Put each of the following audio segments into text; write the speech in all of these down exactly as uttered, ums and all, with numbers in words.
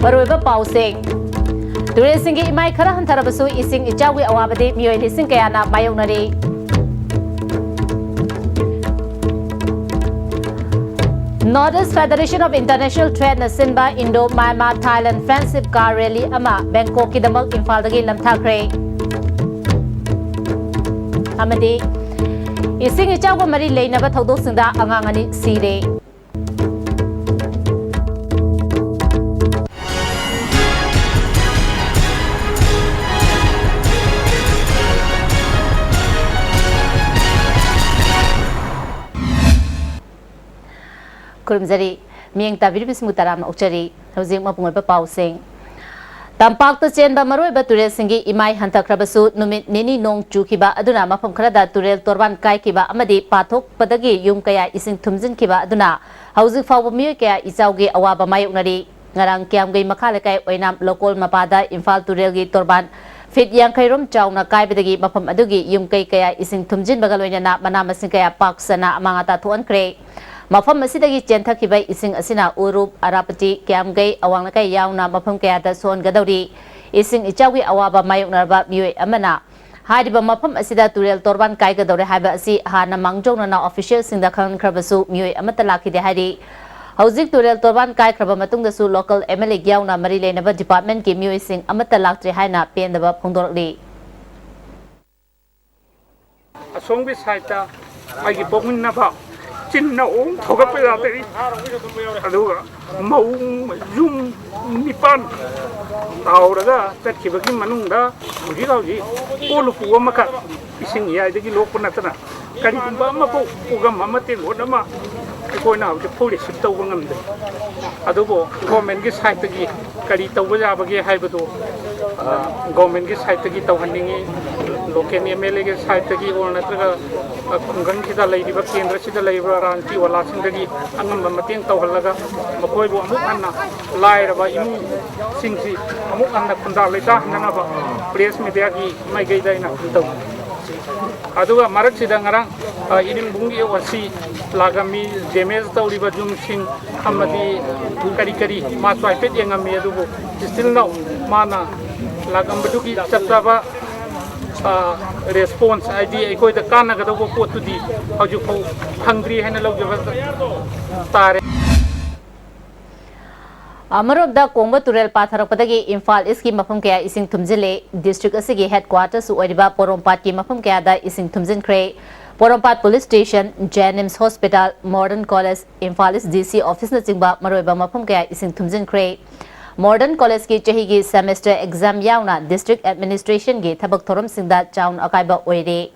ꯃꯔꯨꯑꯣꯏꯕ ꯄꯥꯎꯁꯤꯡ꯫ ꯇꯨꯔꯦꯜꯁꯤꯡꯒꯤ ꯏꯃꯥꯏ ꯈꯔ ꯍꯟꯊꯔꯕꯁꯨ ꯏꯁꯤꯡ ꯏꯆꯥꯎꯒꯤ ꯑꯋꯥꯕꯗꯤ ꯃꯤꯑꯣꯏ ꯂꯤꯁꯤꯡ ꯀꯌꯥꯅ ꯃꯥꯌꯣꯛꯅꯔꯤ꯫ North East Federation of International Trade ꯅ ꯁꯤꯟꯕ Indo Myanmar Thailand Friendship Car Rally ꯑꯃ ꯕꯦꯡꯀꯣꯛꯀꯤꯗꯃꯛ ꯏꯝꯐꯥꯜꯗꯒꯤ ꯂꯝꯊꯥꯈ꯭ꯔꯦ꯫ ꯑꯃꯗꯤ ꯏꯁꯤꯡ ꯏꯆꯥꯎꯒ ꯃꯔꯤ ꯂꯩꯅꯕ ꯊꯧꯗꯣꯛꯁꯤꯡꯗ ꯑꯉꯥꯡ ꯑꯅꯤ ꯁꯤꯔꯦ꯫ ꯈꯨꯔꯨꯝꯖꯔꯤ꯫ ꯃꯤꯠꯌꯦꯡ ꯇꯥꯕꯤꯔꯤꯕꯁꯤꯡꯕꯨ ꯇꯔꯥꯝꯅ ꯑꯣꯛꯆꯔꯤ꯫ ꯍꯧꯖꯤꯛ ꯃꯄꯨꯡ ꯑꯣꯏꯕ ꯄꯥꯎꯁꯤꯡ꯫ ꯇꯝꯄꯥꯛꯇ ꯆꯦꯟꯕ ꯃꯔꯨꯑꯣꯏꯕ ꯇꯨꯔꯦꯜꯁꯤꯡꯒꯤ ꯏꯃꯥꯏ ꯍꯟꯊꯈ꯭ꯔꯕꯁꯨ, ꯅꯨꯃꯤꯠ ꯅꯤꯅꯤ ꯅꯣꯡ ꯆꯨꯈꯤꯕ ꯑꯗꯨꯅ ꯃꯐꯝ ꯈꯔꯗ ꯇꯨꯔꯦꯜ ꯇꯣꯔꯕꯥꯟ ꯀꯥꯏꯈꯤꯕ ꯑꯃꯗꯤ ꯄꯥꯊꯣꯛꯄꯗꯒꯤ ꯌꯨꯝ ꯀꯌꯥ ꯏꯁꯤꯡ ꯊꯨꯝꯖꯤꯟꯈꯤꯕ ꯑꯗꯨꯅ ꯍꯧꯖꯤꯛ ꯐꯥꯎꯕ ꯃꯤꯑꯣꯏ ꯀꯌꯥ ꯏꯆꯥꯎꯒꯤ ꯑꯋꯥꯕ ꯃꯥꯌꯣꯛꯅꯔꯤ꯫ ꯉꯔꯥꯡ ꯀꯤꯌꯥꯝꯒꯩ ꯃꯈꯥ ꯂꯩꯀꯥꯏ ꯑꯣꯏꯅꯥꯝ ꯂꯣꯀꯣꯜ ꯃꯄꯥꯗ ꯏꯝꯐꯥꯜ ꯇꯨꯔꯦꯜꯒꯤ ꯇꯣꯔꯕꯥꯟ ꯐꯤꯠ ꯌꯥꯡꯈꯩ ꯔꯣꯝ ꯆꯥꯎꯅ ꯀꯥꯏꯕꯗꯒꯤ ꯃꯐꯝ ꯑꯗꯨꯒꯤ ꯌꯨꯝ ꯀꯩ ꯀꯌꯥ ꯏꯁꯤꯡ ꯊꯨꯝꯖꯤꯟꯕꯒ ꯂꯣꯏꯅꯅ ꯃꯅꯥ ꯃꯁꯤꯡ ꯀꯌꯥ ꯄꯥꯛ ꯁꯟꯅ ꯑꯃꯥꯡ ꯑꯇꯥ ꯊꯣꯛꯍꯟꯈ꯭ꯔꯦ꯫ ꯃꯐꯝ ꯑꯁꯤꯗꯒꯤ ꯆꯦꯟꯊꯈꯤꯕ ꯏꯁꯤꯡ ꯑꯁꯤꯅ ꯎꯔꯨꯞ, ꯑꯔꯥꯄꯇꯤ, ꯀꯤꯌꯥꯝꯒꯩ, ꯑꯋꯥꯡ ꯂꯩꯀꯥꯏ ꯌꯥꯎꯅ ꯃꯐꯝ ꯀꯌꯥꯗ ꯁꯣꯛꯍꯟꯒꯗꯧꯔꯤ꯫ ꯏꯁꯤꯡ ꯏꯆꯥꯎꯒꯤ ꯑꯋꯥꯕ ꯃꯥꯌꯣꯛꯅꯔꯕ ꯃꯤꯑꯣꯏ ꯑꯃꯅ ꯍꯥꯏꯔꯤꯕ ꯃꯐꯝ ꯑꯁꯤꯗ ꯇꯨꯔꯦꯜ ꯇꯣꯔꯕꯥꯟ ꯀꯥꯏꯒꯗꯧꯔꯦ ꯍꯥꯏꯕ ꯑꯁꯤ ꯍꯥꯟꯅ ꯃꯥꯡꯖꯧꯅꯅ ꯑꯣꯐꯤꯁꯤꯌꯦꯜꯁꯤꯡꯗ ꯈꯪꯍꯟꯈ꯭ꯔꯕꯁꯨ ꯃꯤꯑꯣꯏ ꯑꯃꯠꯇ ꯂꯥꯛꯈꯤꯗꯦ ꯍꯥꯏꯔꯤ꯫ ꯍꯧꯖꯤꯛ ꯇꯨꯔꯦꯜ ꯇꯣꯔꯕꯥꯟ ꯀꯥꯏꯈ꯭ꯔꯕ ꯃꯇꯨꯡꯗꯁꯨ ꯂꯣꯀꯦꯜ ꯑꯦꯝ ꯑꯦꯜ ꯑꯦ ꯌꯥꯎꯅ ꯃꯔꯤ ꯂꯩꯅꯕ ꯗꯤꯄꯥꯔꯠꯃꯦꯟꯠꯀꯤ ꯃꯤꯑꯣꯏꯁꯤꯡ ꯑꯃꯠꯇ ꯂꯥꯛꯇ꯭ꯔꯤ ꯍꯥꯏꯅ ꯄꯦꯟꯗꯕ ꯐꯣꯡꯗꯣꯔꯛꯂꯤ꯫ ꯑꯁꯣꯝꯒꯤ ꯁꯥꯏꯠꯇ ꯑꯩꯒꯤ ꯄꯣꯛꯃꯤꯟꯅꯕ ꯏꯆꯤꯟ ꯏꯅꯥꯎ ꯑꯍꯨꯝ ꯊꯣꯛꯂꯛꯄ ꯌꯥꯗ꯭ꯔꯤ꯫ ꯑꯗꯨꯒ ꯃꯧ ꯌꯨꯝ ꯅꯤꯄꯥꯟ ꯇꯥꯎꯔꯒ ꯆꯠꯈꯤꯕꯒꯤ ꯃꯅꯨꯡꯗ ꯍꯧꯖꯤꯛ ꯍꯧꯖꯤꯛ ꯀꯣꯜ ꯎꯄꯨ ꯑꯃꯈꯛ ꯏꯁꯤꯡ ꯏꯌꯥꯏꯗꯒꯤ ꯂꯣꯛꯄ ꯅꯠꯇꯅ ꯀꯔꯤꯒꯨꯝꯕ ꯑꯃꯐꯥꯎ ꯄꯨꯈꯝ ꯑꯃ ꯇꯦꯡꯀꯣꯠ ꯑꯃ ꯑꯩꯈꯣꯏꯅ ꯍꯧꯖꯤꯛꯐꯥꯎ ꯔꯤꯁꯤꯞ ꯇꯧꯕ ꯉꯝꯗꯦ꯫ ꯑꯗꯨꯕꯨ ꯒꯣꯔꯃꯦꯟꯒꯤ ꯁꯥꯏꯠꯇꯒꯤ ꯀꯔꯤ ꯇꯧꯕ ꯌꯥꯕꯒꯦ ꯍꯥꯏꯕꯗꯨ, ꯑ, ꯒꯣꯔꯃꯦꯟꯒꯤ ꯁꯥꯏꯠꯇꯒꯤ ꯇꯧꯍꯟꯅꯤꯡꯉꯤ꯫ ꯂꯣꯀꯦꯜ ꯑꯦꯝ ꯑꯦꯜ ꯑꯦꯒꯤ ꯁꯥꯏꯠꯇꯒꯤ ꯑꯣꯔ ꯅꯠꯇ꯭ꯔꯒ, ꯑ, ꯈꯨꯡꯒꯪꯁꯤꯗ ꯂꯩꯔꯤꯕ, ꯀꯦꯟꯗ꯭ꯔꯁꯤꯗ ꯂꯩꯔꯤꯕ ꯔꯥꯖꯅꯤꯇꯤ ꯋꯥꯂꯥꯁꯤꯡꯗꯒꯤ ꯑꯉꯝꯕ ꯃꯇꯦꯡ ꯇꯧꯍꯜꯂꯒ ꯃꯈꯣꯏꯕꯨ ꯑꯃꯨꯛ ꯍꯟꯅ ꯂꯥꯏꯔꯕ ꯏꯃꯨꯡꯁꯤꯡꯁꯤ ꯑꯃꯨꯛ ꯍꯟꯅ ꯈꯨꯟꯗꯥ ꯂꯩꯇꯥꯍꯟꯅꯅꯕ ꯄ꯭ꯔꯦꯁ ꯃꯦꯗꯤꯌꯥꯒꯤ ꯃꯥꯏꯀꯩꯗ ꯑꯩꯅ ꯑꯗꯨꯝ ꯇꯧꯖꯩ꯫ ꯑꯗꯨꯒ ꯃꯔꯛꯁꯤꯗ ꯉꯔꯥꯡ, ꯑ, ꯏꯅꯤꯡꯕꯨꯡꯒꯤ ꯑꯣ ꯁꯤ ꯂꯥꯛꯑꯝꯃꯤ, ꯗꯦꯃꯦꯖ ꯇꯧꯔꯤꯕ ꯌꯨꯝꯁꯤꯡ ꯑꯃꯗꯤ ꯀꯔꯤ ꯀꯔꯤ ꯃꯥꯁꯨ ꯍꯥꯏꯐꯦꯠ ꯌꯦꯡꯉꯝꯃꯤ꯫ ꯑꯗꯨꯕꯨ still now ꯃꯥꯅ ꯂꯥꯛꯑꯝꯕꯗꯨꯒꯤ ꯆꯞ ꯆꯥꯕ, ꯑ, ꯔꯦꯁꯄꯣꯟꯁ, ꯍꯥꯏꯗꯤ ꯑꯩꯈꯣꯏꯗ ꯀꯥꯟꯅꯒꯗꯧꯕ ꯄꯣꯠꯇꯨꯗꯤ ꯍꯧꯖꯤꯛꯐꯥꯎ ꯐꯪꯗ꯭ꯔꯤ ꯍꯥꯏꯅ ꯂꯧꯖꯕ ꯇꯥꯔꯦ꯫ ꯑꯃꯔꯣꯝꯗ, ꯀꯣꯡꯕ ꯇꯨꯔꯦꯜ ꯄꯥꯊꯔꯛꯄꯗꯒꯤ ꯏꯝꯐꯥꯜ ꯏꯁꯀꯤ ꯃꯐꯝ ꯀꯌꯥ ꯏꯁꯤꯡ ꯊꯨꯝꯖꯤꯜꯂꯦ꯫ ꯗꯤꯁꯇ꯭ꯔꯤꯛ ꯑꯁꯤꯒꯤ ꯍꯦꯗꯀ꯭ꯋꯥꯇꯔꯁꯨ ꯑꯣꯏꯔꯤꯕ ꯄꯣꯔꯣꯝꯄꯥꯠꯀꯤ ꯃꯐꯝ ꯀꯌꯥꯗ ꯏꯁꯤꯡ ꯊꯨꯝꯖꯤꯟꯈ꯭ꯔꯦ꯫ ꯄꯣꯔꯣꯝꯄꯥꯠ ꯄꯨꯂꯤꯁ ꯁ꯭ꯇꯦꯁꯟ, ꯖꯦꯅꯤꯝꯁ ꯍꯣꯁꯄꯤꯇꯥꯜ, ꯃꯣꯗꯔꯟ ꯀꯣꯂꯦꯖ, ꯏꯝꯐꯥꯜ ꯏꯁ ꯗꯤ ꯁꯤ ꯑꯣꯐꯤꯁꯅꯆꯤꯡꯕ ꯃꯔꯨꯑꯣꯏꯕ ꯃꯐꯝ ꯀꯌꯥ ꯏꯁꯤꯡ ꯊꯨꯝꯖꯤꯟꯈ꯭ꯔꯦ꯫ ꯃꯣꯗꯔꯟ ꯀꯣꯂꯦꯖꯀꯤ ꯆꯍꯤꯒꯤ ꯁꯦꯃꯦꯁꯇꯔ ꯑꯦꯛꯖꯥꯝ ꯌꯥꯎꯅ ꯗꯤꯁꯇ꯭ꯔꯤꯛ ꯑꯦꯗꯃꯤꯅꯤꯁꯇ꯭ꯔꯦꯁꯟꯒꯤ ꯊꯕꯛ ꯊꯧꯔꯝꯁꯤꯡꯗ ꯆꯥꯎꯅ ꯑꯀꯥꯏꯕ ꯑꯣꯏꯔꯦ꯫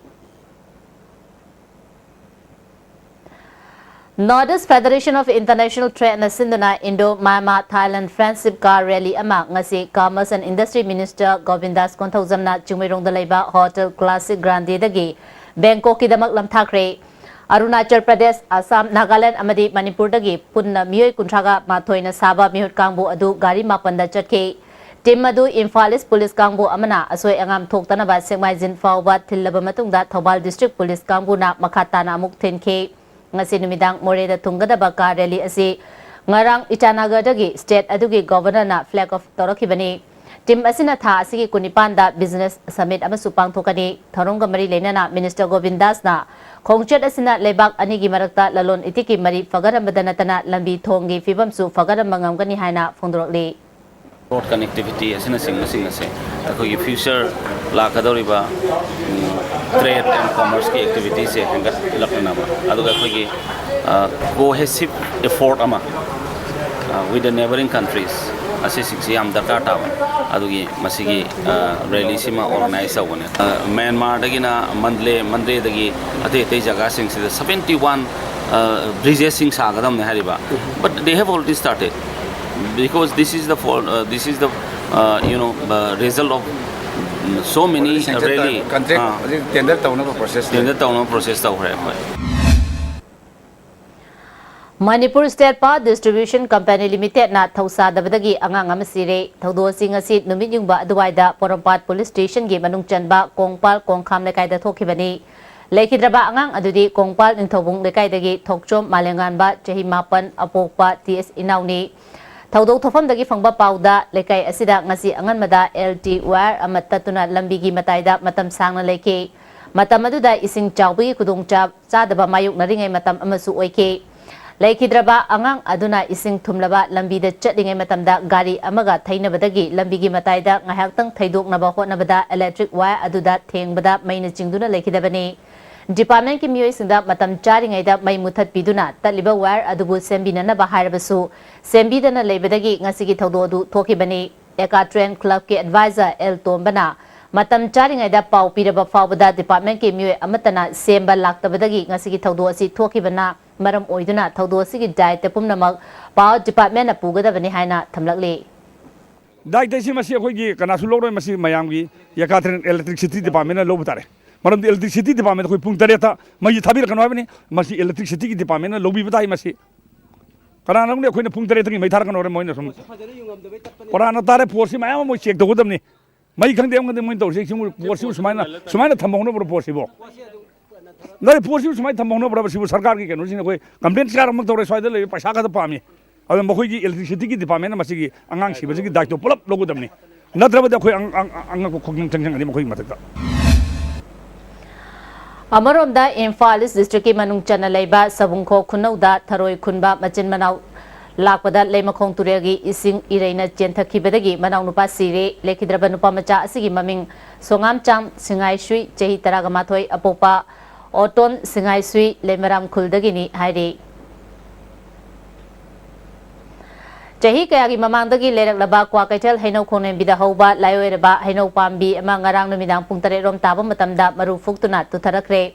North East Federation of International Tradeꯅ ꯁꯤꯟꯗꯨꯅ Indo Myanmar Thailand Friendship Car Rally ꯑꯃ ꯉꯁꯤ Commerce and Industry Minister ꯒꯣꯕꯤꯟꯗꯥꯁ ꯀꯣꯟꯊꯧꯖꯝꯅ ꯆꯤꯡꯃꯩꯔꯣꯡꯗ ꯂꯩꯕ Hotel Classic Grandeꯗꯒꯤ ꯕꯦꯡꯀꯣꯛꯀꯤꯗꯃꯛ ꯂꯝꯊꯥꯈ꯭ꯔꯦ꯫ ꯑꯔꯨꯅꯥꯆꯜ ꯄ꯭ꯔꯗꯦꯁ, ꯑꯁꯥꯝ, ꯅꯥꯒꯥꯂꯦꯟꯗ ꯑꯃꯗꯤ ꯃꯅꯤꯄꯨꯔꯗꯒꯤ ꯄꯨꯟꯅ ꯃꯤꯑꯣꯏ ꯀꯨꯟꯊ꯭ꯔꯥꯒ ꯃꯥꯊꯣꯏꯅ ꯁꯥꯕ ꯃꯤꯍꯨꯠ ꯀꯥꯡꯕꯨ ꯑꯗꯨ ꯒꯥꯔꯤ ꯃꯥꯄꯟꯗ ꯆꯠꯈꯤ꯫ ꯇꯤꯝ ꯑꯗꯨ ꯏꯝꯐꯥꯜ ꯏꯁ ꯄꯨꯂꯤꯁ ꯀꯥꯡꯕꯨ ꯑꯃꯅ ꯑꯁꯣꯏ ꯑꯉꯥꯝ ꯊꯣꯛꯇꯅꯕ ꯁꯦꯛꯃꯥꯏꯖꯤꯟ ꯐꯥꯎꯕ ꯊꯤꯜꯂꯕ ꯃꯇꯨꯡꯗ ꯊꯧꯕꯥꯜ ꯗꯤꯁꯇ꯭ꯔꯤꯛ ꯄꯨꯂꯤꯁ ꯀꯥꯡꯕꯨꯅ ꯃꯈꯥ ꯇꯥꯅ ꯑꯃꯨꯛ ꯊꯤꯟꯈꯤ꯫ ꯉꯁꯤ ꯅꯨꯃꯤꯗꯥꯡ ꯃꯣꯔꯦꯗ ꯊꯨꯡꯒꯗꯕ ꯀꯥꯔ ꯔꯦꯂꯤ ꯑꯁꯤ ꯉꯔꯥꯡ ꯏꯇꯥꯅꯒꯔꯗꯒꯤ ꯁ꯭ꯇꯦꯠ ꯑꯗꯨꯒꯤ ꯒꯣꯚꯔꯅꯔꯅ ꯐ꯭ꯂꯦꯒ ꯑꯣꯐ ꯇꯧꯔꯛꯈꯤꯕꯅꯤ꯫ ꯇꯤꯝ ꯑꯁꯤꯅ ꯊꯥ ꯑꯁꯤꯒꯤ ꯀꯨꯟꯅꯤꯄꯥꯟꯗ ꯕꯤꯖꯤꯅꯦꯁ ꯁꯃꯤꯠ ꯑꯃꯁꯨ ꯄꯥꯡꯊꯣꯛꯀꯅꯤ꯫ ꯊꯧꯔꯝꯒ ꯃꯔꯤ ꯂꯩꯅꯅ ꯃꯤꯅꯤꯁꯇꯔ ꯒꯣꯕꯤꯟꯗꯥꯁꯅ ꯈꯣꯡꯆꯠ ꯑꯁꯤꯅ ꯂꯩꯕꯥꯛ ꯑꯅꯤꯒꯤ ꯃꯔꯛꯇ ꯂꯂꯣꯟ ꯏꯇꯤꯛꯀꯤ ꯃꯔꯤ ꯐꯒꯠꯍꯟꯕꯗ ꯅꯠꯇꯅ ꯂꯝꯕꯤ ꯊꯣꯡꯒꯤ ꯐꯤꯕꯝꯁꯨ ꯐꯒꯠꯍꯟꯕ ꯉꯝꯒꯅꯤ ꯍꯥꯏꯅ ꯐꯣꯡꯗꯣꯔꯛꯂꯤ꯫ ꯔꯣꯗ ꯀꯅꯦꯛꯇꯤꯚꯤꯇꯤ ꯑꯁꯤꯅꯆꯤꯡꯕꯁꯤꯡ ꯑꯁꯦ ꯑꯩꯈꯣꯏꯒꯤ ꯐ꯭ꯌꯨꯆꯔ ꯂꯥꯛꯀꯗꯧꯔꯤꯕ, ꯎꯝ, ꯇ꯭ꯔꯦꯗ ꯑꯦꯟ ꯀꯣꯃꯔꯁꯀꯤ ꯑꯦꯛꯇꯤꯚꯤꯇꯤꯁꯦ ꯍꯦꯟꯒꯠꯂꯛꯅꯅꯕ, ꯑꯗꯨꯒ ꯑꯩꯈꯣꯏꯒꯤ, ꯑ, ꯀꯣꯍꯦꯁꯤꯚ ꯑꯦꯐꯣꯔꯠ ꯑꯃ, ꯑ, with the neighbouring countries ꯑꯁꯤꯁꯤꯡꯁꯤ ꯌꯥꯝ ꯗꯔꯀꯥꯔ ꯇꯥꯕ꯫ ꯑꯗꯨꯒꯤ ꯃꯁꯤꯒꯤ, ꯑ, ꯔꯦꯂꯤꯁꯤꯃ ꯑꯣꯔꯒꯅꯥꯏꯖ ꯇꯧꯕꯅꯦ꯫ ꯑ, ꯃ꯭ꯌꯥꯟꯃꯥꯔꯗꯒꯤꯅ ꯃꯟꯗꯂꯦ, ꯃꯟꯗꯂꯦꯗꯒꯤ ꯑꯇꯩ ꯑꯇꯩ ꯖꯒꯥꯁꯤꯡꯁꯤꯗ seventy one, ꯑ, ꯕ꯭ꯔꯤꯖꯦꯁꯁꯤꯡ ꯁꯥꯒꯗꯕꯅꯦ ꯍꯥꯏꯔꯤꯕ꯫ But they have already started, because this is the for, uh, this is the, uh, you know, uh, result of So many, really, contract ꯑꯥ, ꯍꯧꯖꯤꯛ tender ꯇꯧꯅꯕ process ꯇꯧꯅꯕ process ꯇꯧꯈ꯭ꯔꯦ ꯑꯩꯈꯣꯏ꯫ Manipur state power distribution company ꯂꯤꯃꯤꯇꯦꯗꯅ ꯊꯧꯁꯥꯗꯕꯗꯒꯤ ꯑꯉꯥꯡ ꯑꯃ ꯁꯤꯔꯦ꯫ ꯊꯧꯗꯣꯛ ꯑꯁꯤ ꯉꯁꯤ ꯅꯨꯃꯤꯠ ꯌꯨꯡꯕ ꯑꯗꯨꯋꯥꯏꯗ ꯄꯣꯔꯣꯝꯄꯥꯠ ꯄꯨꯂꯤꯁ ꯁ꯭ꯇꯦꯁꯟꯒꯤ ꯃꯅꯨꯡ ꯆꯟꯕ ꯀꯣꯡꯄꯥꯜ ꯀꯣꯡꯈꯥꯝ ꯂꯩꯀꯥꯏꯗ ꯊꯣꯛꯈꯤꯕꯅꯤ꯫ ꯂꯩꯈꯤꯗ꯭ꯔꯕ ꯑꯉꯥꯡ ꯑꯗꯨꯗꯤ ꯀꯣꯡꯄꯥꯜ ꯅꯤꯡꯊꯧꯕꯨꯡ ꯂꯩꯀꯥꯏꯗꯒꯤ ꯊꯣꯛꯆꯣꯝ ꯃꯥꯂꯦꯝꯉꯥꯟꯕ, ꯆꯍꯤ ꯃꯥꯄꯟ, ꯑꯄꯣꯛꯄ ꯇꯤ ꯑꯦꯁ ꯏꯅꯥꯎꯅꯤ꯫ ꯊꯧꯗꯣꯛ ꯊꯣꯛꯐꯝꯗꯒꯤ ꯐꯪꯕ ꯄꯥꯎꯗ, ꯂꯩꯀꯥꯏ ꯑꯁꯤꯗ ꯉꯁꯤ ꯑꯉꯟꯕꯗ ꯏꯂꯦꯛꯇ꯭ꯔꯤꯛ ꯋꯥꯌꯔ ꯑꯃ ꯇꯠꯇꯨꯅ ꯂꯝꯕꯤꯒꯤ ꯃꯇꯥꯏꯗ ꯃꯇꯝ ꯁꯥꯡꯅ ꯂꯩꯈꯤ꯫ ꯃꯇꯝ ꯑꯗꯨꯗ ꯏꯁꯤꯡ ꯆꯥꯎꯕꯒꯤ ꯈꯨꯗꯣꯡꯆꯥ-, ꯆꯥꯗꯕ ꯃꯥꯌꯣꯛꯅꯔꯤꯉꯩ ꯃꯇꯝ ꯑꯃꯁꯨ ꯑꯣꯏꯈꯤ꯫ ꯂꯩꯈꯤꯗ꯭ꯔꯕ ꯑꯉꯥꯡ ꯑꯗꯨꯅ ꯏꯁꯤꯡ ꯊꯨꯝꯂꯕ ꯂꯝꯕꯤꯗ ꯆꯠꯂꯤꯉꯩ ꯃꯇꯝꯗ ꯒꯥꯔꯤ ꯑꯃꯒ ꯊꯩꯅꯕꯗꯒꯤ ꯂꯝꯕꯤꯒꯤ ꯃꯇꯥꯏꯗ ꯉꯥꯏꯍꯥꯛꯇꯪ ꯊꯩꯗꯣꯛꯅꯕ ꯍꯣꯠꯅꯕꯗ ꯏꯂꯦꯛꯇ꯭ꯔꯤꯛ ꯋꯥꯌꯔ ꯑꯗꯨꯗ ꯊꯦꯡꯕꯗ ꯃꯩꯅ ꯆꯤꯡꯗꯨꯅ ꯂꯩꯈꯤꯗꯕꯅꯤ꯫ ꯗꯤꯄꯥꯔꯠꯃꯦꯟꯠꯀꯤ ꯃꯤꯑꯣꯏꯁꯤꯡꯗ ꯃꯇꯝ ꯆꯥꯔꯤꯉꯩꯗ ꯃꯩ ꯃꯨꯊꯠꯄꯤꯗꯨꯅ ꯇꯠꯂꯤꯕ ꯋꯥꯌꯔ ꯑꯗꯨꯕꯨ ꯁꯦꯝꯕꯤꯅꯅꯕ ꯍꯥꯏꯔꯕꯁꯨ ꯁꯦꯝꯕꯤꯗꯅ ꯂꯩꯕꯗꯒꯤ ꯉꯁꯤꯒꯤ ꯊꯧꯗꯣꯛ ꯑꯗꯨ ꯊꯣꯛꯈꯤꯕꯅꯤ꯫ ꯑꯦꯀꯥꯇ꯭ꯔꯦꯟ ꯀ꯭ꯂꯕꯀꯤ ꯑꯦꯗꯚꯥꯏꯖꯔ ꯑꯦꯜ ꯇꯣꯝꯕꯅ ꯃꯇꯝ ꯆꯥꯔꯤꯉꯩꯗ ꯄꯥꯎ ꯄꯤꯔꯕ ꯐꯥꯎꯕꯗ ꯗꯤꯄꯥꯔꯠꯃꯦꯟꯠꯀꯤ ꯃꯤꯑꯣꯏ ꯑꯃꯠꯇꯅ ꯁꯦꯝꯕ ꯂꯥꯛꯇꯕꯗꯒꯤ ꯉꯁꯤꯒꯤ ꯊꯧꯗꯣꯛ ꯑꯁꯤ ꯊꯣꯛꯈꯤꯕꯅ ꯃꯔꯝ ꯑꯣꯏꯗꯨꯅ ꯊꯧꯗꯣꯛ ꯑꯁꯤꯒꯤ ꯗꯥꯏꯇ ꯄꯨꯝꯅꯃꯛ ꯄꯥꯋꯔ ꯗꯤꯄꯥꯔꯠꯃꯦꯟꯠꯅ ꯄꯨꯒꯗꯕꯅꯤ ꯍꯥꯏꯅ ꯊꯝꯂꯛꯂꯤ꯫ ꯗꯥꯏꯇ ꯑꯁꯤ ꯃꯁꯤ ꯑꯩꯈꯣꯏꯒꯤ ꯀꯅꯥꯁꯨ ꯂꯧꯔꯣꯏ, ꯃꯁꯤ ꯃꯌꯥꯝꯒꯤ ꯑꯦꯀꯥꯇ꯭ꯔꯦꯟ ꯏꯂꯦꯛꯇ꯭ꯔꯤꯁꯤꯇꯤ ꯗꯤꯄꯥꯔꯠꯃꯦꯟꯠꯅ ꯂꯧꯕ ꯇꯥꯔꯦ꯫ ꯃꯔꯝꯗꯤ ꯏꯂꯦꯛꯇ꯭ꯔꯤꯁꯤꯇꯤ ꯗꯤꯄꯥꯔꯠꯃꯦꯟꯠ ꯑꯩꯈꯣꯏ ꯄꯨꯡ ꯇꯔꯦꯠꯇ ꯃꯩꯁꯤ ꯊꯥꯕꯤꯔꯛꯀꯅꯨ ꯍꯥꯏꯕꯅꯤ, ꯃꯁꯤ ꯏꯂꯦꯛꯇ꯭ꯔꯤꯁꯤꯇꯤꯒꯤ ꯗꯤꯄꯥꯔꯠꯃꯦꯟꯠꯅ ꯂꯧꯕꯤꯕ ꯇꯥꯏ꯫ ꯃꯁꯤ ꯀꯅꯥꯅꯣꯝꯅ ꯑꯩꯈꯣꯏꯅ ꯄꯨꯡ ꯇꯔꯦꯠꯇꯒꯤ ꯃꯩ ꯊꯥꯔꯛꯀꯅꯣ ꯍꯥꯏꯔꯦ, ꯃꯣꯏꯅ ꯁꯨꯝ ꯀꯣꯔꯥꯅ ꯇꯥꯔꯦ, ꯄꯣꯁꯁꯤ ꯃꯌꯥꯝ ꯑꯃ ꯃꯣꯏ ꯆꯦꯛ ꯇꯧꯒꯗꯕꯅꯤ꯫ ꯃꯩ ꯈꯪꯗꯦ, ꯑꯃ ꯈꯪꯗꯦ, ꯃꯣꯏꯅ ꯇꯧꯔꯤꯁꯦ, ꯁꯤꯕꯨ ꯄꯣꯠꯁꯤꯕꯨ ꯁꯨꯃꯥꯏꯅ, ꯁꯨꯃꯥꯏꯅ ꯊꯝꯍꯧꯅꯕ꯭ꯔꯣ ꯄꯣꯠꯁꯤꯕꯣ? ꯅꯠꯇꯦ, ꯄꯣꯠꯁꯤꯕꯨ ꯁꯨꯃꯥꯏꯅ ꯊꯝꯍꯧꯅꯕ꯭ꯔꯕ? ꯁꯤꯕꯨ ꯁꯔꯀꯥꯔꯒꯤ ꯀꯩꯅꯣꯁꯤꯡꯅ ꯑꯩꯈꯣꯏ ꯀꯝꯄ꯭ꯂꯦꯟ ꯀꯌꯥꯔꯛꯃꯛ ꯇꯧꯔꯦ, ꯁ꯭ꯋꯥꯏꯗ ꯂꯩꯔꯤꯕ ꯄꯩꯁꯥ ꯈꯛꯇ ꯄꯥꯝꯃꯤ꯫ ꯑꯗꯣ ꯃꯈꯣꯏꯒꯤ ꯏꯂꯦꯛꯇ꯭ꯔꯤꯁꯤꯇꯤꯒꯤ ꯗꯤꯄꯥꯔꯠꯃꯦꯟꯅ ꯃꯁꯤꯒꯤ ꯑꯉꯥꯡ ꯁꯤꯕꯁꯤꯒꯤ ꯗꯥꯏꯇꯣ ꯄꯨꯂꯞ ꯂꯧꯒꯗꯕꯅꯤ, ꯅꯠꯇ꯭ꯔꯕꯗꯤ ꯑꯩꯈꯣꯏ ꯑꯉ-, ꯑꯉ-, ꯑꯉꯛꯄ ꯈꯣꯡꯖꯪ ꯆꯪꯁꯤꯟꯒꯅꯤ ꯃꯈꯣꯏꯒꯤ ꯃꯊꯛꯇ꯫ ꯑꯃꯔꯣꯝꯗ, ꯏꯝꯐꯥꯜ ꯏꯁ ꯗꯤꯁꯇ꯭ꯔꯤꯛꯀꯤ ꯃꯅꯨꯡ ꯆꯟꯅ ꯂꯩꯕ ꯁꯕꯨꯡꯈꯣꯛ ꯈꯨꯅꯧꯗ ꯊꯔꯣꯏ ꯈꯨꯟꯕ ꯃꯆꯤꯟ ꯃꯅꯥꯎ ꯂꯥꯛꯄꯗ ꯂꯩꯃꯈꯣꯡ ꯇꯨꯔꯦꯜꯒꯤ ꯏꯁꯤꯡ ꯏꯔꯩꯅ ꯆꯦꯟꯊꯈꯤꯕꯗꯒꯤ ꯃꯅꯥꯎꯅꯨꯄꯥ ꯁꯤꯔꯦ꯫ ꯂꯩꯈꯤꯗ꯭ꯔꯕ ꯅꯨꯄꯥ ꯃꯆꯥ ꯑꯁꯤꯒꯤ ꯃꯃꯤꯡ ꯁꯣꯉꯥꯝꯆꯥꯝ ꯁꯤꯡꯉꯥꯏꯁꯨꯏ, ꯆꯍꯤ ꯇꯔꯥꯒ ꯃꯥꯊꯣꯏ, ꯑꯄꯣꯛꯄ ꯑꯣꯇꯣꯟ ꯁꯤꯡꯉꯥꯏꯁꯨꯏ, ꯂꯩꯃꯔꯥꯝ ꯈꯨꯜꯗꯒꯤꯅꯤ ꯍꯥꯏꯔꯤ꯫ ꯆꯍꯤ ꯀꯌꯥꯒꯤ ꯃꯃꯥꯡꯗꯒꯤ ꯂꯩꯔꯛꯂꯕ ꯀ꯭ꯋꯥꯀꯩꯊꯦꯜ ꯍꯩꯅꯧ ꯈꯣꯡꯂꯦꯝꯕꯤꯗ ꯍꯧꯕ ꯂꯥꯏꯑꯣꯏꯔꯕ ꯍꯩꯅꯧ ꯄꯥꯝꯕꯤ ꯑꯃ ꯉꯔꯥꯡ ꯅꯨꯃꯤꯗꯥꯡ ꯄꯨꯡ ꯇꯔꯦꯠ ꯔꯣꯝ ꯇꯥꯕ ꯃꯇꯝꯗ ꯃꯔꯨ ꯐꯨꯛꯇꯨꯅ ꯇꯨꯊꯔꯛꯈ꯭ꯔꯦ꯫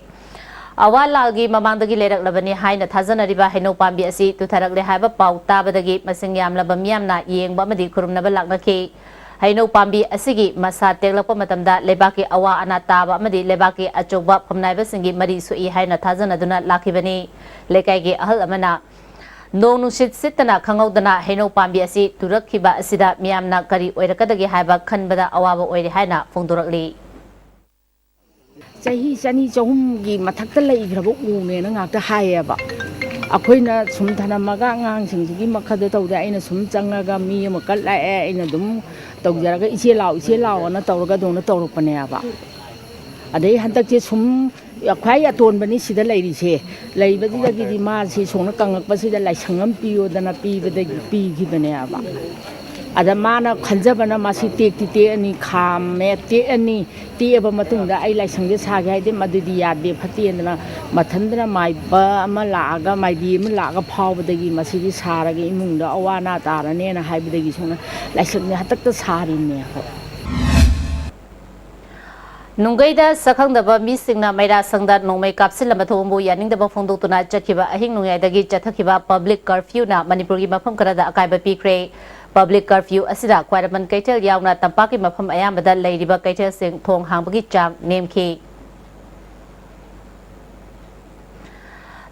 ꯑꯋꯥ ꯂꯥꯜꯒꯤ ꯃꯃꯥꯡꯗꯒꯤ ꯂꯩꯔꯛꯂꯕꯅꯤ ꯍꯥꯏꯅ ꯊꯥꯖꯅꯔꯤꯕ ꯍꯩꯅꯧ ꯄꯥꯝꯕꯤ ꯑꯁꯤ ꯇꯨꯊꯔꯛꯂꯦ ꯍꯥꯏꯕ ꯄꯥꯎ ꯇꯥꯕꯗꯒꯤ ꯃꯁꯤꯡ ꯌꯥꯝꯂꯕ ꯃꯤꯌꯥꯝꯅ ꯌꯦꯡꯕ ꯑꯃꯗꯤ ꯈꯨꯔꯨꯝꯅꯕ ꯂꯥꯛꯅꯈꯤ꯫ ꯍꯩꯅꯧ ꯄꯥꯝꯕꯤ ꯑꯁꯤꯒꯤ ꯃꯁꯥ ꯇꯦꯛꯂꯛꯄ ꯃꯇꯝꯗ ꯂꯩꯕꯥꯛꯀꯤ ꯑꯋꯥ ꯑꯅꯥ ꯇꯥꯕ ꯑꯃꯗꯤ ꯂꯩꯕꯥꯛꯀꯤ ꯑꯆꯧꯕ ꯐꯝꯅꯥꯏꯕꯁꯤꯡꯒꯤ ꯃꯔꯤ ꯁꯣꯛꯏ ꯍꯥꯏꯅ ꯊꯥꯖꯅꯗꯨꯅ ꯂꯥꯛꯈꯤꯕꯅꯤ꯫ ꯂꯩꯀꯥꯏꯒꯤ ꯑꯍꯜ ꯑꯃꯅ ꯅꯣꯡ ꯅꯨꯡꯁꯤꯠ ꯁꯤꯠꯇꯅ ꯈꯪꯍꯧꯗꯅ ꯍꯩꯅꯧ ꯄꯥꯝꯕꯤ ꯑꯁꯤ ꯇꯨꯔꯛꯈꯤꯕ ꯑꯁꯤꯗ ꯃꯤꯌꯥꯝꯅ ꯀꯔꯤ ꯑꯣꯏꯔꯛꯀꯗꯒꯦ ꯍꯥꯏꯕ ꯈꯟꯕꯗ ꯑꯋꯥꯕ ꯑꯣꯏꯔꯦ ꯍꯥꯏꯅ ꯐꯣꯡꯗꯣꯔꯛꯂꯤ꯫ ꯆꯍꯤ ꯆꯅꯤ ꯆꯍꯨꯝꯒꯤ ꯃꯊꯛꯇ ꯂꯩꯈ꯭ꯔꯕ ꯎꯅꯦꯅ ꯉꯥꯛꯇ ꯍꯥꯏꯌꯦꯕ꯫ ꯑꯩꯈꯣꯏꯅ ꯁꯨꯝ ꯊꯅꯝꯃꯒ ꯑꯉꯥꯡꯁꯤꯡꯁꯤꯒꯤ ꯃꯈꯥꯗ ꯇꯧꯗꯦ, ꯑꯩꯅ ꯁꯨꯝ ꯆꯪꯉꯒ ꯃꯤ ꯑꯃ ꯀꯠ ꯂꯥꯛꯑꯦ, ꯑꯩꯅ ꯑꯗꯨꯝ ꯇꯧꯖꯔꯒ "ꯏꯆꯦ ꯂꯥꯛꯑꯣ, ꯏꯆꯦ ꯂꯥꯛꯑꯣꯅ" ꯇꯧꯔꯒ ꯑꯗꯨꯝꯅ ꯇꯧꯔꯛꯄꯅꯦꯕ꯫ ꯑꯗꯩ ꯍꯟꯗꯛꯁꯦ ꯁꯨꯝ ꯈ꯭ꯋꯥꯏ ꯑꯇꯣꯟꯕꯅꯤ ꯁꯤꯗ ꯂꯩꯔꯤꯁꯦ꯫ ꯂꯩꯕꯁꯤꯗꯒꯤꯗꯤ ꯃꯥꯁꯤ ꯁꯣꯛꯅ ꯀꯪꯉꯛꯄꯁꯤꯗ ꯂꯥꯏꯁꯪ ꯑꯃ ꯄꯤꯌꯣꯗꯅ ꯄꯤꯕꯗꯒꯤ ꯄꯤꯈꯤꯕꯅꯦꯕ꯫ ꯑꯗ ꯃꯥꯅ ꯈꯟꯖꯕꯅ ꯃꯁꯤ ꯇꯦꯛꯇꯤ ꯇꯦꯛꯑꯅꯤ, ꯈꯥꯝꯃꯦ, ꯇꯦꯛꯑꯅꯤ, ꯇꯦꯛꯑꯕ ꯃꯇꯨꯡꯗ ꯑꯩ ꯂꯥꯏꯁꯪꯁꯦ ꯁꯥꯒꯦ ꯍꯥꯏꯗꯤ ꯃꯗꯨꯗꯤ ꯌꯥꯗꯦ, ꯐꯠꯇꯦꯗꯅ ꯃꯊꯟꯗꯅ ꯃꯥꯏꯕ ꯑꯃ ꯂꯥꯛꯑꯒ, ꯃꯥꯏꯕꯤ ꯑꯃ ꯂꯥꯛꯑꯒ ꯐꯥꯎꯕꯗꯒꯤ ꯃꯁꯤꯗꯤ ꯁꯥꯔꯒ ꯏꯃꯨꯡꯗ ꯑꯋꯥ ꯑꯅꯥ ꯇꯥꯔꯅꯦꯅ ꯍꯥꯏꯕꯗꯒꯤ ꯁꯣꯛꯅ ꯂꯥꯏꯁꯪꯁꯦ ꯍꯟꯗꯛꯇ ꯁꯥꯔꯤꯅꯦ ꯑꯩꯈꯣꯏ꯫ ꯅꯨꯡꯒꯩꯗ ꯁꯛꯈꯪꯗꯕ ꯃꯤꯁꯤꯡꯅ ꯃꯩꯔꯥ ꯁꯪꯗ ꯅꯣꯡꯃꯩ ꯀꯥꯞꯁꯤꯜꯂꯝꯕ ꯊꯧꯑꯣꯡꯕꯨ ꯌꯥꯅꯤꯡꯗꯕ ꯐꯣꯡꯗꯣꯛꯇꯨꯅ ꯆꯠꯈꯤꯕ ꯑꯍꯤꯡ ꯅꯣꯡꯌꯥꯏꯗꯒꯤ ꯆꯠꯊꯈꯤꯕ ꯄꯕ꯭ꯂꯤꯛ ꯀꯔꯐ꯭ꯌꯨꯅ ꯃꯅꯤꯄꯨꯔꯒꯤ ꯃꯐꯝ ꯈꯔꯗ ꯑꯀꯥꯏꯕ ꯄꯤꯈ꯭ꯔꯦ꯫ ꯄꯕ꯭ꯂꯤꯛ ꯀꯔꯐ꯭ꯌꯨ ꯑꯁꯤꯗ ꯈ꯭ꯋꯥꯏꯔꯝꯕꯟ ꯀꯩꯊꯦꯜ ꯌꯥꯎꯅ ꯇꯝꯄꯥꯛꯀꯤ ꯃꯐꯝ ꯑꯌꯥꯝꯕꯗ ꯂꯩꯔꯤꯕ ꯀꯩꯊꯦꯜꯁꯤꯡ ꯊꯣꯡ ꯍꯥꯡꯕꯒꯤ ꯆꯥꯡ ꯅꯦꯝꯈꯤ꯫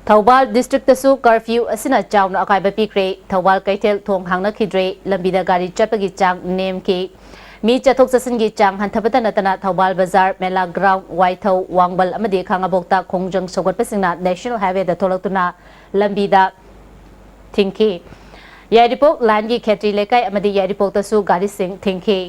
ꯊꯧꯕꯥꯜ ꯗꯤꯁꯇ꯭ꯔꯤꯛꯇꯁꯨ ꯀꯔꯐ꯭ꯌꯨ ꯑꯁꯤꯅ ꯆꯥꯎꯅ ꯑꯀꯥꯏꯕ ꯄꯤꯈ꯭ꯔꯦ꯫ ꯊꯧꯕꯥꯜ ꯀꯩꯊꯦꯜ ꯊꯣꯡ ꯍꯥꯡꯅꯈꯤꯗ꯭ꯔꯦ꯫ ꯂꯝꯕꯤꯗ ꯒꯥꯔꯤ ꯆꯠꯄꯒꯤ ꯆꯥꯡ ꯅꯦꯝꯈꯤ꯫ ꯃꯤ ꯆꯠꯊꯣꯛ ꯆꯠꯁꯤꯟꯒꯤ ꯆꯥꯡ ꯍꯟꯊꯕꯇ ꯅꯠꯇꯅ ꯊꯧꯕꯥꯜ ꯕꯖꯥꯔ, ꯃꯦꯂꯥ ꯒ꯭ꯔꯥꯎꯟ, ꯋꯥꯏꯊꯧ, ꯋꯥꯡꯕꯜ ꯑꯃꯗꯤ ꯈꯥꯉꯕꯣꯛꯇ ꯈꯣꯡꯖꯪ ꯁꯧꯒꯠꯄꯁꯤꯡꯅ ꯅꯦꯁꯅꯦꯜ ꯍꯥꯏꯋꯦꯗ ꯊꯣꯛꯂꯛꯇꯨꯅ ꯂꯝꯕꯤꯗ ꯊꯤꯡꯈꯤ꯫ ꯌꯥꯏꯔꯤꯄꯣꯛ ꯂꯥꯏꯟꯒꯤ ꯈꯦꯇ꯭ꯔꯤ ꯂꯩꯀꯥꯏ ꯑꯃꯗꯤ ꯌꯥꯏꯔꯤꯄꯣꯛꯇꯁꯨ ꯒꯥꯔꯤꯁꯤꯡ ꯊꯤꯡꯈꯤ꯫